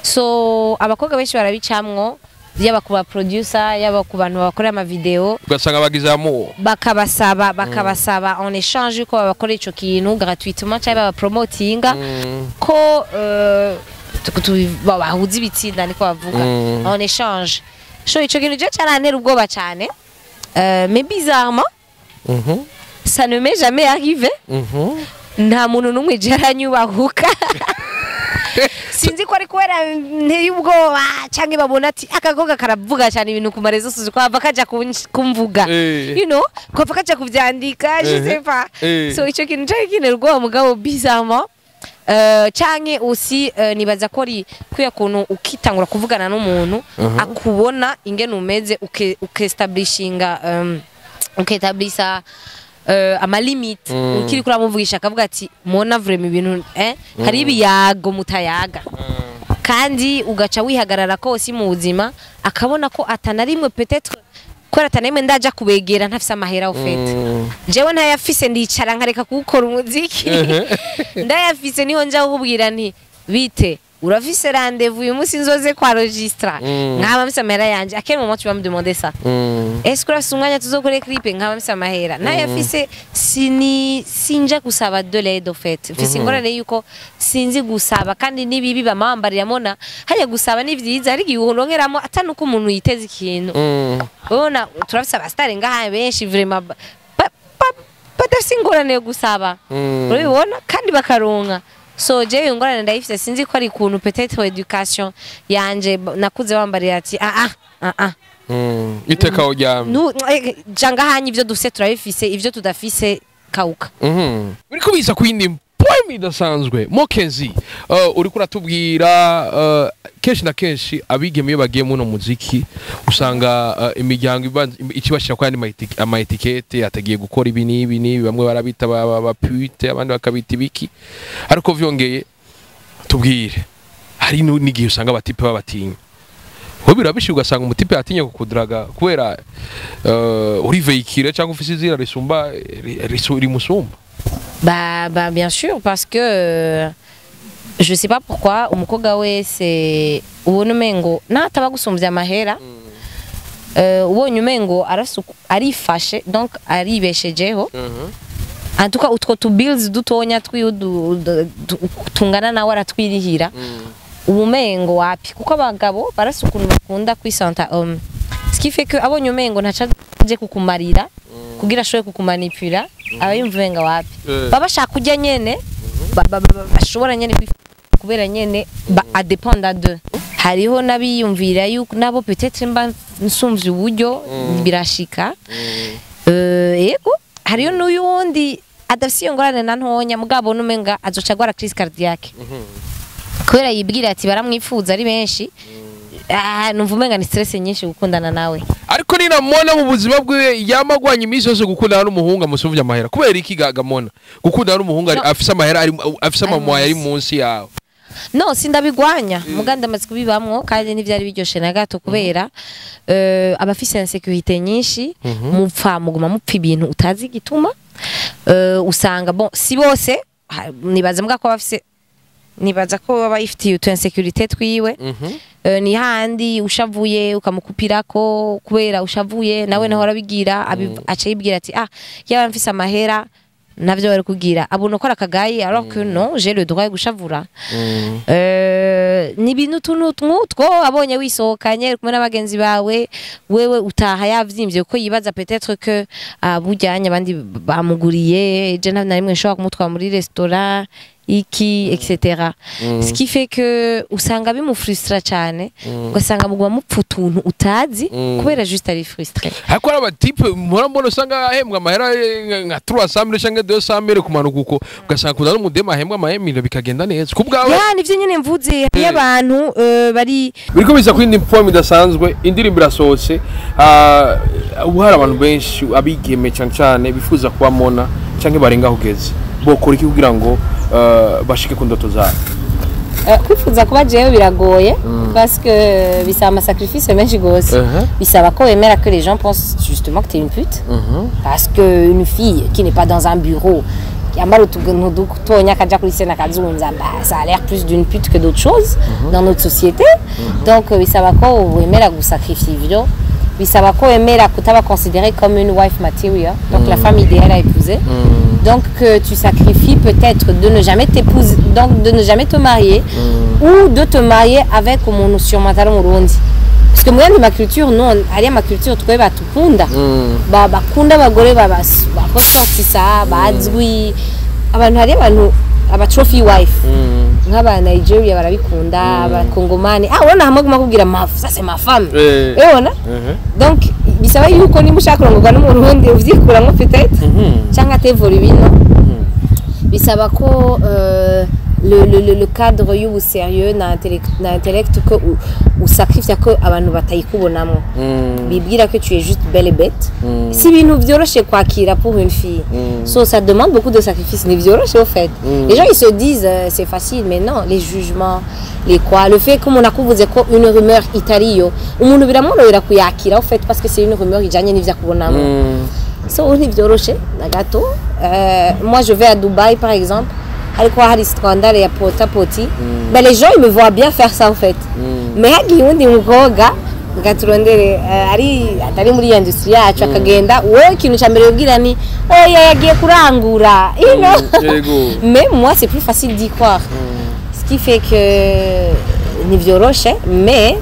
So abakobwa benshi barabicamwo, yaba ku ba producer, yaba ku bantu bakorera ama video. Ugasanga bagize amour. Bakabasaba en échange yuko babakora ico kintu gratuitement cyangwa babapromotinga, ko bahuza ibitsina, niko bavuga, en échange. So ico kintu je carantera ubwoba cane. Mais bizarrement, ça ne m'est jamais arrivé. Nta muntu n'umwe je aranyubahuka. Sinzi ko ari kubera nteye ubwoba canke babona ati akakobwa karavuga cyane ibintu ku marezo suzi ko ava kaja kumvuga, ko ava kaja kuvyandika, je sais pas. So ico kintu cari kintera ubwoba, mugabo bizarrement, canke aussi nibaza ko ari kuya kuntu ukitangura kuvugana n'umuntu, akubona ingene umeze, uke establishinga, uketablisa ama limite. Ukiri kuramuvugisha akavuga ati mona vraiment ibintu, hari ibiyago mutayaga, kandi ugaca wihagarara kose mu buzima, akabona ko atana rimwe, peut-être kubera atana rimwe ndaja kubegera ntafise amahera. Au fait, jewe ntayafise ndicara nkareka kuwukora umuziki. Ndayafise niho nja kukubwira nti bite, urafise rendez-vous uyu munsi nzoze kwa registra? Nkaba mfise amahera yanje. À quel moment tu vas me demander ça? Est-ce que urafise umwanya tuzokore clip? Nkaba mfise amahera. Ntayafise sini sinja gusaba de l'aide. Au fait, mfise ingorane yuko sinzi gusaba, kandi nibibi bamambarira mona hariya. Gusaba ni vyiza, ariko igihe uronkeramo atari uko umuntu yiteze ikintu. Ubona turafise abasitari ngaha benshi vraiment badafise ingorane yo gusaba, urabibona, kandi bakaronka. So jewe iyo ngorane ndayifise. Sinzi ko ari ukuntu peut-être éducation yanje, nakuze bambarira ati ah ah ah ah. Iteka uryamye. Ja ngahanye, ivyo dufise turabifise, ivyo tudafise kauka. Uriko biza ku yindi poem idasanzwe. Mokenzi, uriko uratubwira, kenshi na kenshi abigeme iyo bagiye muno muziki usanga imiryango ikibashira kwa yandi ama étiquettes, atagiye gukora ibi n'ibi n'ibi, bamwe barabita ba pute, abandi bakabita ibiki. Ariko vyongeye tubwire, hari n'igihe usanga abatipe babatinya. Wowe birabishe ugasanga umutipe yatinye kukudraga kubera uri véhicule cyangwa ufise izina risumba rimusumba? Bah, bien sûr, parce que je sais pas pourquoi umukobwa wese ubona umengo nataba gusumvya amahera, ubonye umengo arifashe, donc aribeshejeho, en tout cas utwo tu bills dutonya twiwe tungana nawe aratwirihira, ubumengo wapi, kuko abagabo barasa ukuntu bakunda kwisanta homme, ce qui fait que abonye umengo ntaca aje kukumarira kugira ashobore kukumanipula, aba yumva umenga wapi. Baba bashaka kurya nyene, bashobora nyene kubera nyene adependa de. Hariho n'abiyumvira yuko nabo peut-être mba nsumvye uburyo, birashika. Yego, hariyo n'uyundi adafise iyo ngorane na ntonya, mugabo numenga azoca agwara crise cardiaque kubera yibwira ati baramwifuza ari benshi. Ah, numva umenga ni stress nyinshi gukundana nawe. Ariko ninamona mu buzima bwiwe yamagwanya iminsi yose gukundana n'umuhungu amusumvye amahera. Kubera iki gamona gukundana n'umuhungu No. afise amahera, afise Ari amamoya ari munsi. munsi yawe? No, sindabigwanya, muga ndamaze kubibamwo kandi ntivyari biryoshe na gato, kubera abafise insécurité nyinshi, mupfa muguma mupfa ibintu utazi igituma. Usanga, bon, si bose, nibaza mbwa ko abafise, nibaza ko baba yifitiye utu insécurité twiwe. Ni handi ushavuye ukamukupirako kubera ushavuye nawe naho arabigira, aca yibwira ati ah, yaba mfise amahera. Navyo bari kugira abona ko ari akagayi, alors que non, j'ai le droit yo gushavura. Ni ibintu utuntu nk'utwo, abonye wisohokanye, uri kumwe n'abagenzi bawe, wewe utaha yavyimbye kuko yibaza peut-être que bujyanye abandi bamuguriye, je nta na rimwe nshobora kumutwara muri restaurant iki, etc. Ce qui fait que usanga bimufrustra cyane, ugasanga muguma mupfa utuntu utazi kubera juste ari frustré. Ariko hari abatipe mpora mbona usanga ahembwa amahera nka 300 canke 200 kumanuka uko, ugasanga akunda n'umudema ahembwa amahemire, bikagenda neza ku bwawe. Ya, nivyo nyene mvuze, hariyo abantu bari Biriko biza kuri indi poem idasanzwe, indirimbo irasohotse. Ubu hari abantu benshi, abigeme cyane cyane, bifuza kuba Mona canke barenga aho ugeze, bokora iki kugira ngo bashike ku ndoto zabo? Kwifuza kuba jewe biragoye parce que bisaba amasacrifice menshi gose. Bisaba ko wemera que les gens pensent justement que t'es une pute, parce que une fille qui n'est pas dans un bureau, yambara utuntu dutonya, akaja kuri scène akazunza, bah, ça a l'air plus d'une pute que d'autres choses dans notre société. Donc bisaba ko wemera gusacrifier ivyo, bisaba ko wemera kutaba considérée comme une wife material, donc la femme idéale à épouser, donc que tu sacrifies peut-être de ne jamais t'épouser, donc de ne jamais te marier ou de te marier avec umuntu sûrement atari Umurundi, parce que mu yandi ma culture, non, hariya ma culture twe batukunda, bakunda abagore baressortissants bazwi, abantu, hari abantu aba trophy wife nk'aba Nigeria barabikunda, abakongomani, urabona hamwe guma kubwira ma ça c'est ma femme. Urabona, donc bisaba yuko niba ushaka kurongorwa n'Umurundi uvyikuramo peut-être cyangwa atevura ibino. Bisaba ko le cadre y'ubu sérieux na intellect ko usacrifia ko abantu batayikubonamo, bibwira que tu es juste belle et bête. Si ibintu vyoroshe kwakira pour une fille, so ça demande beaucoup de sacrifices. Ntivyoroshe au fait. Les gens, ils se disent c'est facile, mais non, les jugements, les quoi, le fait que umuntu akuvuze ko une rumeur itariyo, umuntu biramworohera kuyakira au fait, parce que c'est une rumeur ijanye n'ivyo akubonamo. So ntivyoroshe na gato. Moi, je vais à Dubaï par exemple, ariko hari scandale ya pota poti, ben les gens, ils me voient bien faire ça en fait, mais hagiye uwundi mukobwa ngaturondere ari atari muri iyo industrie yacu, akagenda, wowe ikintu cya mbere wibwira ni oya, yagiye kurangura. Yego. Mais moi, c'est plus facile d'y croire, ce qui fait que ntivyoroshe, mais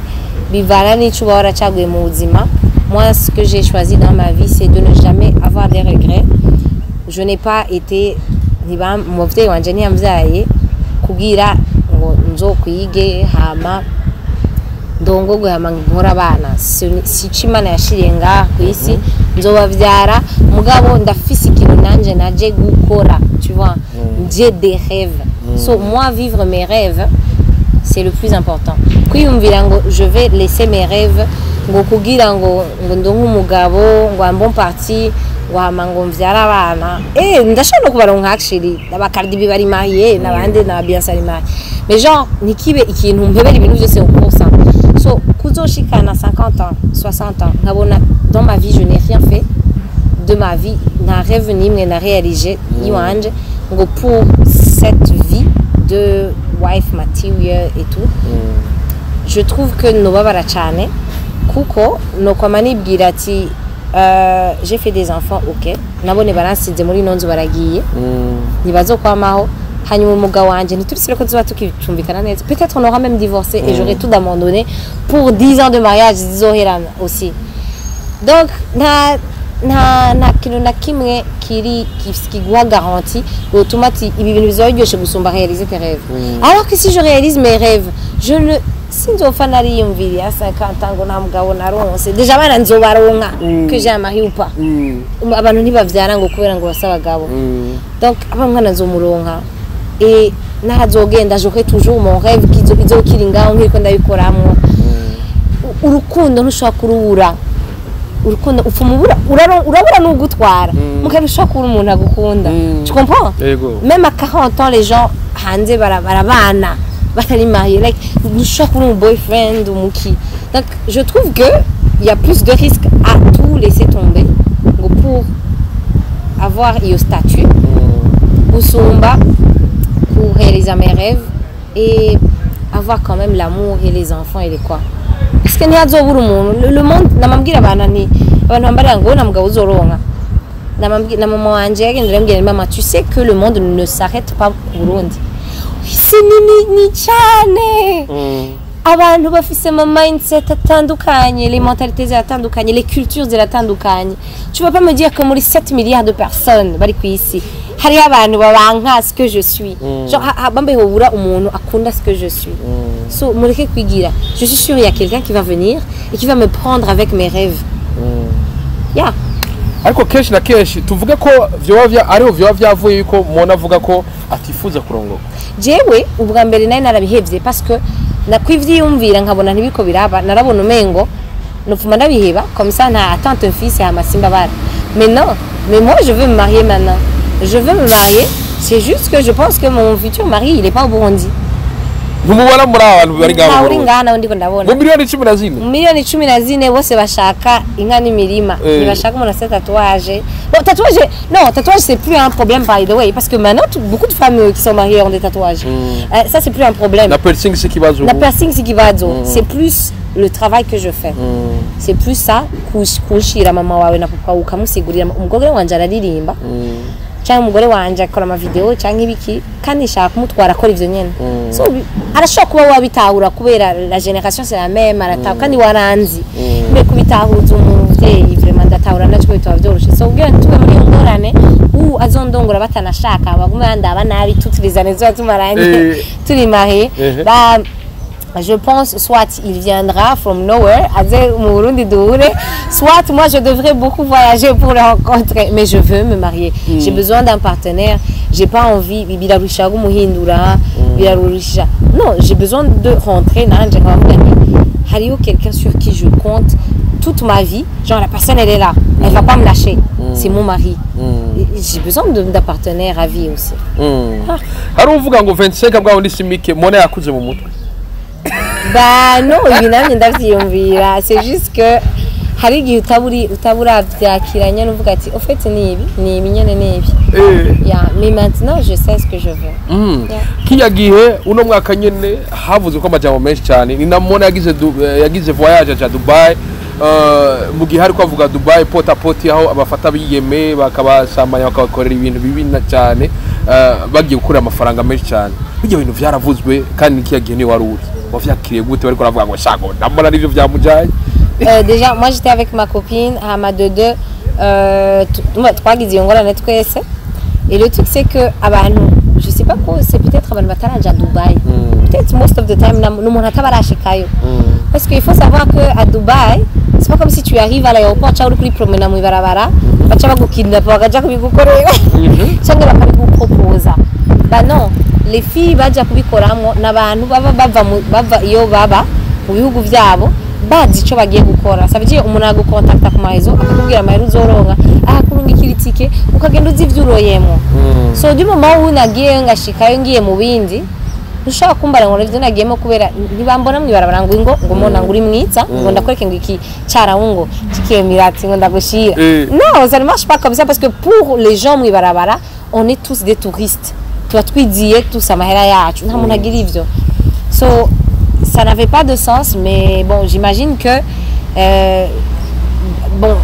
bivana n'ico uba waracaguye mu buzima. Moi, ce que j'ai choisi dans ma vie, c'est de ne jamais avoir des regrets. Je n'ai pas été, ntiba umuvyeyi wanje ntiyamvyaye kugira ngo nzokwige hama ndongogwe hama nkore abana. Si ico Imana yashiriye ngaha ku isi. Nzobavyara, mugabo ndafise ikintu nanje naje gukora, tu vois, j'ai des rêves. So moi, vivre mes rêves, c'est le plus important. Kwiyumvira ngo je vais laisser mes rêves ngo kugira ngo ndonke umugabo, ngo un bon parti, ngo hama ngo mvyare abana, ndashobora no kubaronka actually, aba Cardi B bari mariés n'abandi na Beyoncé ari mariée, mais genre ntikibe ikintu mpebera ibintu byose pour ça. So kuzoshikana 50 ans, 60 ans, nkabona dans ma vie je n'ai rien fait de ma vie, nta rêve n'imwe na réalisé iwanje ngo pour cette vie de wife material et tout, je trouve que nobabara cyane, kuko nokwama nibwira ati j'ai fait des enfants, ok, nabone baransize muri ino nzu, baragiye, ntibazokwamaho. Hanyuma umugabo wanje ntiturisire ko tuzoba tukicumbikana neza, peut-être on aura même divorcé et j'aurai tout abandonné pour 10 ans de mariage zizoherana aussi. Donc nta kintu na kimwe kiri kiguha garantie wotuma ati ibi bintu bizoba biryoshe gusumba réaliser tes rêves. Alors que si je réalise mes rêves, je ne sinzopfa nariyumviriye à 50 ans ngo nta mugabo naronse. Déjà abana nzobaronka, que j'ai un mari ou pas. Abantu ntibavyara ngo kubera ngo base abagabo. Donc aba mwana nzomuronka et nahazogenda, j'aurai toujours mon rêve izokiri ngaho nkiriko ndabikoramwo. Urukundo ntushobora kurubura. Urukundo upfuma ubura, urabura n'ugutwara, mugabo ushobora kubura umuntu agukunda. Tu comprends? Yego. Même à 40 ans, les gens hanze barabana batari mariés, like ntushobora kubura umu boyfriend, umuki. Donc je trouve que il y a plus de risques à tout laisser tomber ngo pour avoir iyo statut gusumba pour réaliser mes rêves et avoir quand même l'amour et les enfants et les quoi, parce que ntihazobura umuntu. Le monde, namabwira abantu nti abantu bambarira ngo nta mugabo uzoronka. Na mama wanje yagenda arambwira: "Mama, tu sais que le monde ne s'arrête pas ku Burundi, isi ni nini cyane." Abantu bafise ama mindset atandukanye, les mentalités ziratandukanye, les cultures ziratandukanye. Tu vas pas me dire que muri 7 milliards de personnes bari ku isi hariho abantu babanka ce que je suis. Genre bambaye hobura umuntu akunda ce que je suis. So mureke kwigira. Je suis sûre il y a quelqu'un qui va venir et qui va me prendre avec mes rêves, yeah. Ariko kenshi na kenshi tuvuge ko vyoba ariho vyoba vyavuye yuko Mona avuga ko atifuza kurongoka. Jewe ubwa mbere nari narabihevye parce que nakwivyiyumvira nkabona ntibiko biraba, narabona umengo nopfuma ndabiheba comme ça, nta attente mfise, hama simbabara. Mais non, mais moi je veux me marier maintenant, je veux me marier. C'est juste que je pense que mon futur mari, il est pas au Burundi. Ntumubona muri aba bantu bari ngaho mu Ntawe uri Burundi? Ngaha nawe ndiko ndabona. Mu miliyoni 14? Mu miliyoni 14 bose bashaka inka n'imirima. Ntibashaka umuntu afite tatouage. Bon, tatouage, non, tatouage c'est plus un problème, by the way, parce que maintenant beaucoup de femmes qui sont mariées ont des tatouages. Ça c'est plus un problème. Na piercing si ikibazo. La piercing si ikibazo, c'est plus le travail que je fais, c'est plus ça. Kunshira mama wawe na papa, ukamusigurira umugore wanje araririmba cyangwa umugore wanje akora amavideo cyangwa ibiki, kandi nshaka kumutwara akora ivyo nyene. So arashobora kuba wabitahura kubera la génération c'est la même, aratahura kandi waranzi. Mais kubitahuza umuvyeyi, vraiment ndatahura nacyo bitaba vyoroshe. So kugira tube muri iyo ngorane u azondongora batanashaka, bagume bandaba nabi toutes les années tuba tumaranye turi mariés. Bah, je pense soit il viendra from nowhere, aze mu Burundi duhure, soit moi je devrais beaucoup voyager pour le rencontrer. Mais je veux me marier. J'ai besoin d'un partenaire. J'ai pas envie, birarusha kumuhindura, birarusha. Non, j'ai besoin de rentrer nanje nkavuga nti hariho quelqu'un sur qui je compte toute ma vie. Genre la personne, elle est là, elle va pas me lâcher. C'est mon mari. Et j'ai besoin d'un partenaire à vie aussi. Hari uvuga ngo 25 bwawe ndi simike, Mona yakuze mu mutwe. Bah non, ibi namye ndavyiyumvira. C'est juste que hari igihe utaburi utaburavyakira nyene, uvuga ati au fait ni ibi, ni ibi nyene, ni ibi. Yeah, mais maintenant je sais ce que je veux. Yeah. Kiya gihe uno mwaka nyene havuzwe ko amajambo menshi cyane ni na Mona yagize yagize voyage aja Dubai. Mu gihe hariko avuga Dubai pota poti, aho abafata biyeme bakabasamanya, bakabakorera ibintu bibi na cyane, bagiye gukura amafaranga menshi cyane. Bijya bintu vyaravuzwe kandi kiya gihe ni wari uri wavyakiriye gute? Bariko baravuga ngo shago ndabona nivyo vyamujanye. Déjà, moi j'étais avec ma copine, hama de deux, twagize iyo ngorane twese. Et le truc c'est que abantu, je sais pas quoi, c'est peut-être abantu bataraja Dubaï. Peut-être most of the time n'umuntu atabarashikayo. Parce qu'il faut savoir que à Dubaï, c'est pas comme si tu arrives à l'aéroport cyangwa uri kuri promenade mu ibarabara, baca bagukidnap bakaja kubigukorera cyangwa bakabiguproposa. Bah non, les filles baja kubikoramwo n'abantu baba bava bava iyo baba mu bihugu vyabo bazi ico bagiye gukora. Ça veut dire umuntu agukontakta ku marezo, akakubwira amahera uzoronka, akakurungikira itike, ukagenda uzi ivyo uroyemwo. So du moment où nagiyeyo ngashikayo ngiye mu bindi, ntushobora kumbara ngo nivyo nagiyemo, kubera ntibambona mw'ibarabara ngo ingo ngo mona ngo uri mwiza, ngo ndakwereke ngo iki carawu ngo cikiemirati ngo ndagushira. Non, ça ne marche pas comme ça, parce que pour les gens mw'ibarabara, on est tous des touristes, tuba twiziye tous amahera yacu, nta muntu agira ivyo. So ça n'avait pas de sens. Mais bon, j'imagine que bon,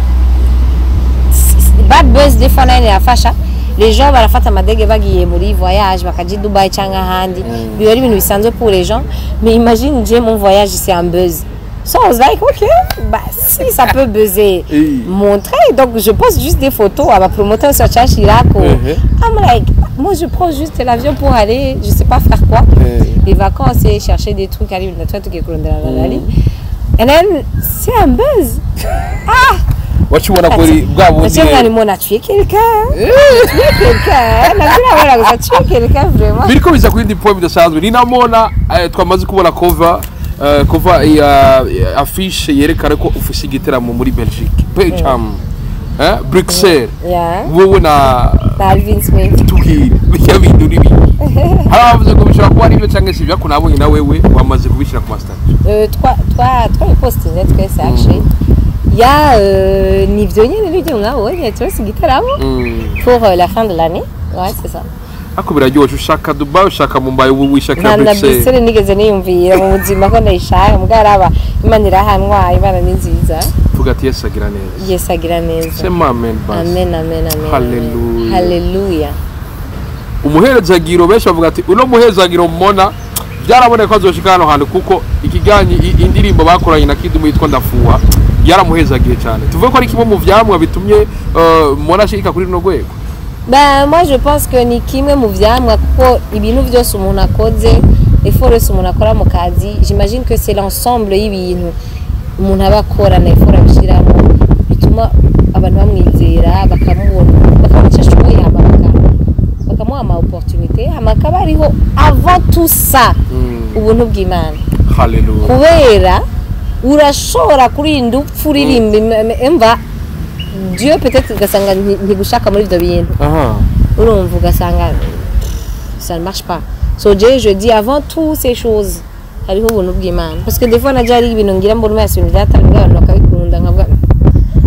bad buzz des fois nayo irafasha. Les gens barafata amadege bagiye muri voyage, bakaja i Dubai cyangwa ahandi, biba ari ibintu bisanzwe pour les gens. Mais imagine j'ai mon voyage, c'est un buzz. So I was like, ok, bah si ça peut buzzer, montrer. Donc je poste juste des photos à ma promoteur sur Chachirako. I'm like, moi je prends juste l'avion pour aller je sais pas faire quoi, les vacances, et chercher des trucs, aller natwe tugiye kurondera nani, and then c'est un buzz. Wacibona kuri bwa bundi. Ese mwari mona tué quelqu'un, tué quelqu'un, nabyo nabona gusa tué quelqu'un vraiment. Biriko biza ku yindi point bidasanzwe ni na Mona, twamaze kubona cover, cover ya affiche yerekana ko ufise igiteramo muri Belgique, Belgium, Bruxelles. Wowe na Na Alvin Smith. Tubwire bijya bintu n'ibiki. Hari abavuze ko bishobora kuba ari byo cyangwa se ibyo, ariko nabonye na wewe wamaze kubishyira ku ma statuts. Twabipostinze twese actually. Ya, nivyo nyene, nivyo mwabonye twese, igitaramo pour la fin de l'année. Ouais, c'est ça. Ako biraryoshe, ushaka Dubai, ushaka Mumbai, ubu wishakira Nta na Bruxelles. Bruxelles nigeze niyumvira mu buzima ko ndayishaka, mugabo Imana irahanwaye, Imana ni nziza. Vuga ati Yesu agira neza. Yesu agira neza. Sema amen basi. Amen, amen, amen. Hallelujah. Hallelujah. Umuherezagiro, benshi bavuga ati uno muhezagiro mbona byaraboneka ko azoshika hano hantu, kuko ikiganyi indirimbo bakoranye na Kidumu yitwa Ndafuha yaramuhezagiye cyane. Tuvuge ko ari kimwe mu vyamwa bitumye Mona ashika kuri runo rwego. Ben, moi je pense que ni kimwe mu vyamwa, kuko ibintu byose umuntu akoze, effort yose umuntu akora mu kazi, j'imagine que c'est l'ensemble y'ibintu umuntu aba akora na effort abishiramo bituma abantu bamwizera, bakamubona, bakabona icyo ashoboye, hama bakamuha ama opportunité, hama akaba ariho. Avant tout ça, ubuntu bw'Imana. Hallelujah. Kubera urashobora kurinda upfa uririmba emva Dieu peut-être ugasanga ntigushaka muri ibyo bintu. Urumva ugasanga ça ne marche pas. So je dis, avant tout ces choses, hariho ubuntu bw'Imana, parce que des fois najya hari ibintu ngira mbona umenga ibintu byatari, abantu bakabikunda, nkavuga: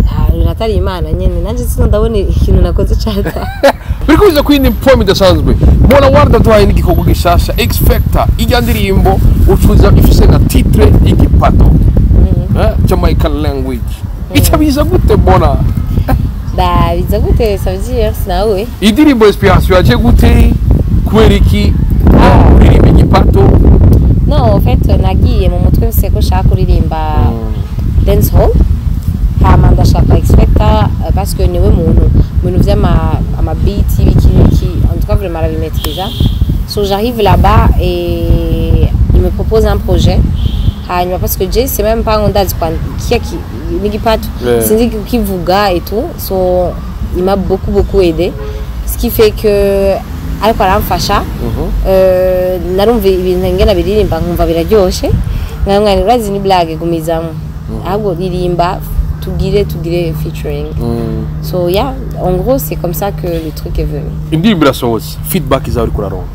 "Ah, ibintu atari Imana nyene, nanjye sino ndabona ikintu nakoze cyata." Biri kubiza ku yindi poem idasanzwe. Mona Warda duhaye n'igikorwa gishasha, X Factor, ijya ndirimbo ucuza ifise nka titre y'igipato, Jamaican language. Ica biza gute, Mona? Bah, biza gute, ça veut dire sinawe. Indirimbo inspiration yaje gute? Kubera iki uririmba igipato? Non, en fait nagiye mu mutwe mfise ko nshaka kuririmba dancehall, hama ndashaka X-Factor parce que niwe muntu mu bintu vy'ama ama beat, ibiki n'ibiki, en tout cas vraiment arabimaîtriza. So j'arrive là-bas et il me propose un projet, hanyuma parce que je sais même pas ngo ndazi kiya n'igipato, sinzi kukivuga et tout. So il m'a beaucoup beaucoup aidé, ce qui fait que ariko aramfasha, narumva ibintu ngena biririmba nkumva biraryoshe, nkamwana urazi ni blague, gumizamo ahubwo ririmba, tugire featuring. So yeah, en gros c'est comme ça que le truc est venu. Indirimbo irasohotse, feedback izawe uriko uraronka?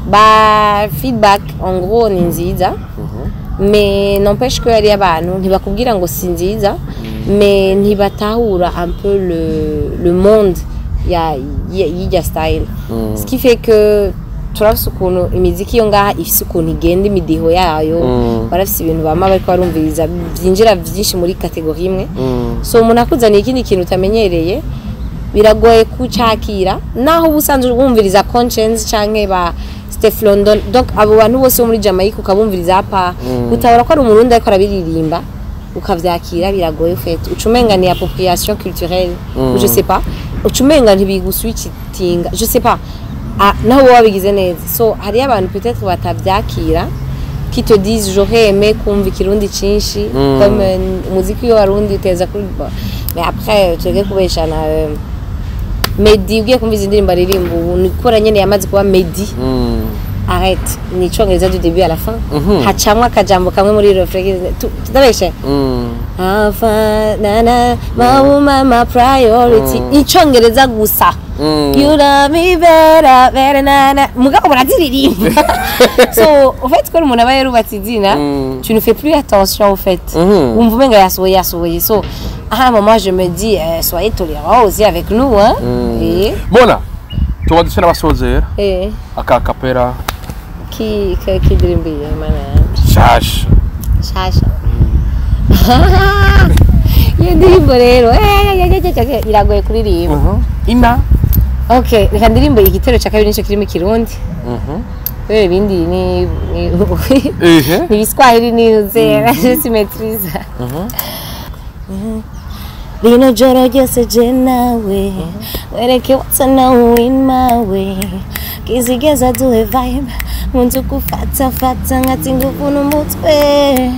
Ba feedback en gros ni nziza, mais n'empêche que hari abantu ntibakubwira ngo si nziza, mais ntibatahura un peu le monde ya y'irya style, ce qui fait que turafise ukuntu imiziki yo ngaha ifise ukuntu igenda, imidiho yayo, barafise ibintu bama bariko barumviriza byinjira byinshi muri catégorie imwe. So umuntu akuzaniye ikindi kintu utamenyereye biragoye kucakira, naho uba usanzwe wumviriza Conscience canke ba Steph London, donc abo bantu bose bo muri Jamaica ukabumviriza apa, utabona ko ari umurundi ariko arabiririmba, ukavyakira biragoye. Fait uca umenga ni appropriation culturelle ou je sais pas, uca umenga ntibiguswikitinga, je sais pas. Ah, naho wowe wabigize neza. So hariyo abantu peut-être batavyakira, qui te disent: "J'aurais aimé kumva ikirundi cinshi comme umuziki w'abarundi uteza kuri." Mais après tureke kubeshana, Meddy ugiye kumva izi ndirimbo aririmba ubu ni kubera nyene yamaze kuba Meddy. Arrête, ni icongereza du début à la fin, hacamwo akajambo kamwe muri refrain. Tudabeshe Alpha, na na, my woman, my priority, icongereza gusa. You love me better, better, na na, mugabo baraziririmba. So en fait ko umuntu aba yarubatse izina, tu ne fais plus attention au fait, wumva umenga yasohoye yasohoye. So à un moment je me dis, soyez tolérants aussi avec nous, hein. Et Mona, tuba duse n'abasozera. Eh. Aka kapera. Ki kidirimbiye mana yanje? Shasha. Shasha. Iyo ndirimbo rero iragoye kuririmba. Ina. Okay, reka ndirimbo igitero cya kabiri, nicyo kirimo ikirundi, kubera ibindi ni Ehe. ni ibiswahili, ni zera simetriza. Rino joro ryose je nawe, wereke what's now in my way, kizigeza duhe vibe nkunze gufata fata nkati nguvu n'umutwe,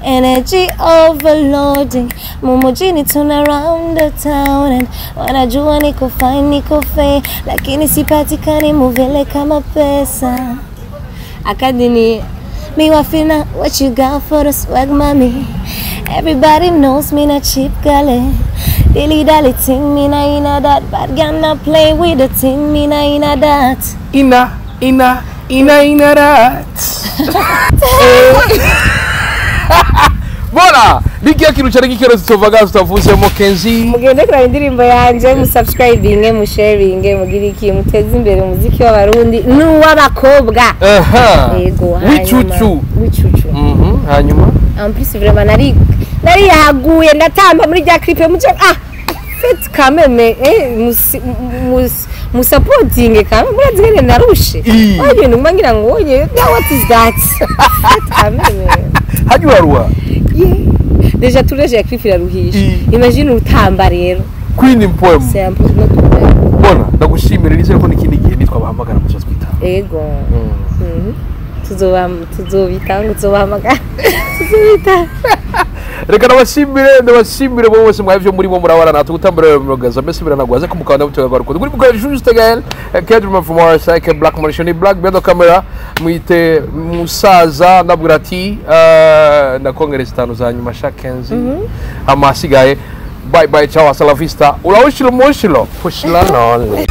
energy overloading mu mujini, turn around the town and wanajua niko fine, niko fine, lakini sipatikani muvele kama pesa akandi ni me wafina. What you got for the swag, mommy? Everybody knows me not cheap gale, dilly dally ting, me na inna that bad gonna play with the team, me na inna that. Ina ina ina ina rat. Mona. Nikiya kintu cyari gikero tutovaga tutavuzemo, Kenzi? Mugende kuraba indirimbo yanje, musubscribinge, musharinge, mugire iki, muteze imbere umuziki w'Abarundi n'uw'abakobwa. Yego, hanyuma- W'icucu. W'icucu. Hanyuma En plus, vraiment, nari yaguye, ndatamba muri rya clip muce. Ah, faites quand même, eh, musapotinge quand même. Murazi ngene narushe. Oye, numa ngira ngo oye, now what is that? Faites quand même. Hajya uraruha? Yeah. Déjà tournage ya clip iraruhisha. Imagine utamba rero. Queen Poem. C'est un peu notre problème. Bona ndagushimira, nizere ko n'ikindi gihe nitwabahamagara muzo twita. Ego. Tuzoba tuzobita ngo tuzobahamagara, tuzobita. Reka ndabashimire bo bose mwabyo muri bo murabara natwe gutambira murogaza mbese biranagwaza ko mukanda mutega garuko kuri mukora Juste Gaël Kedruma from RSI Black Marisha ni Black Bedo camera mwite musaza. Ndabwira ati ndakongereza 5 za nyuma sha Kenzi, amasigaye bye bye, ciao, hasta la vista, ulawushilo mushilo pushila nole.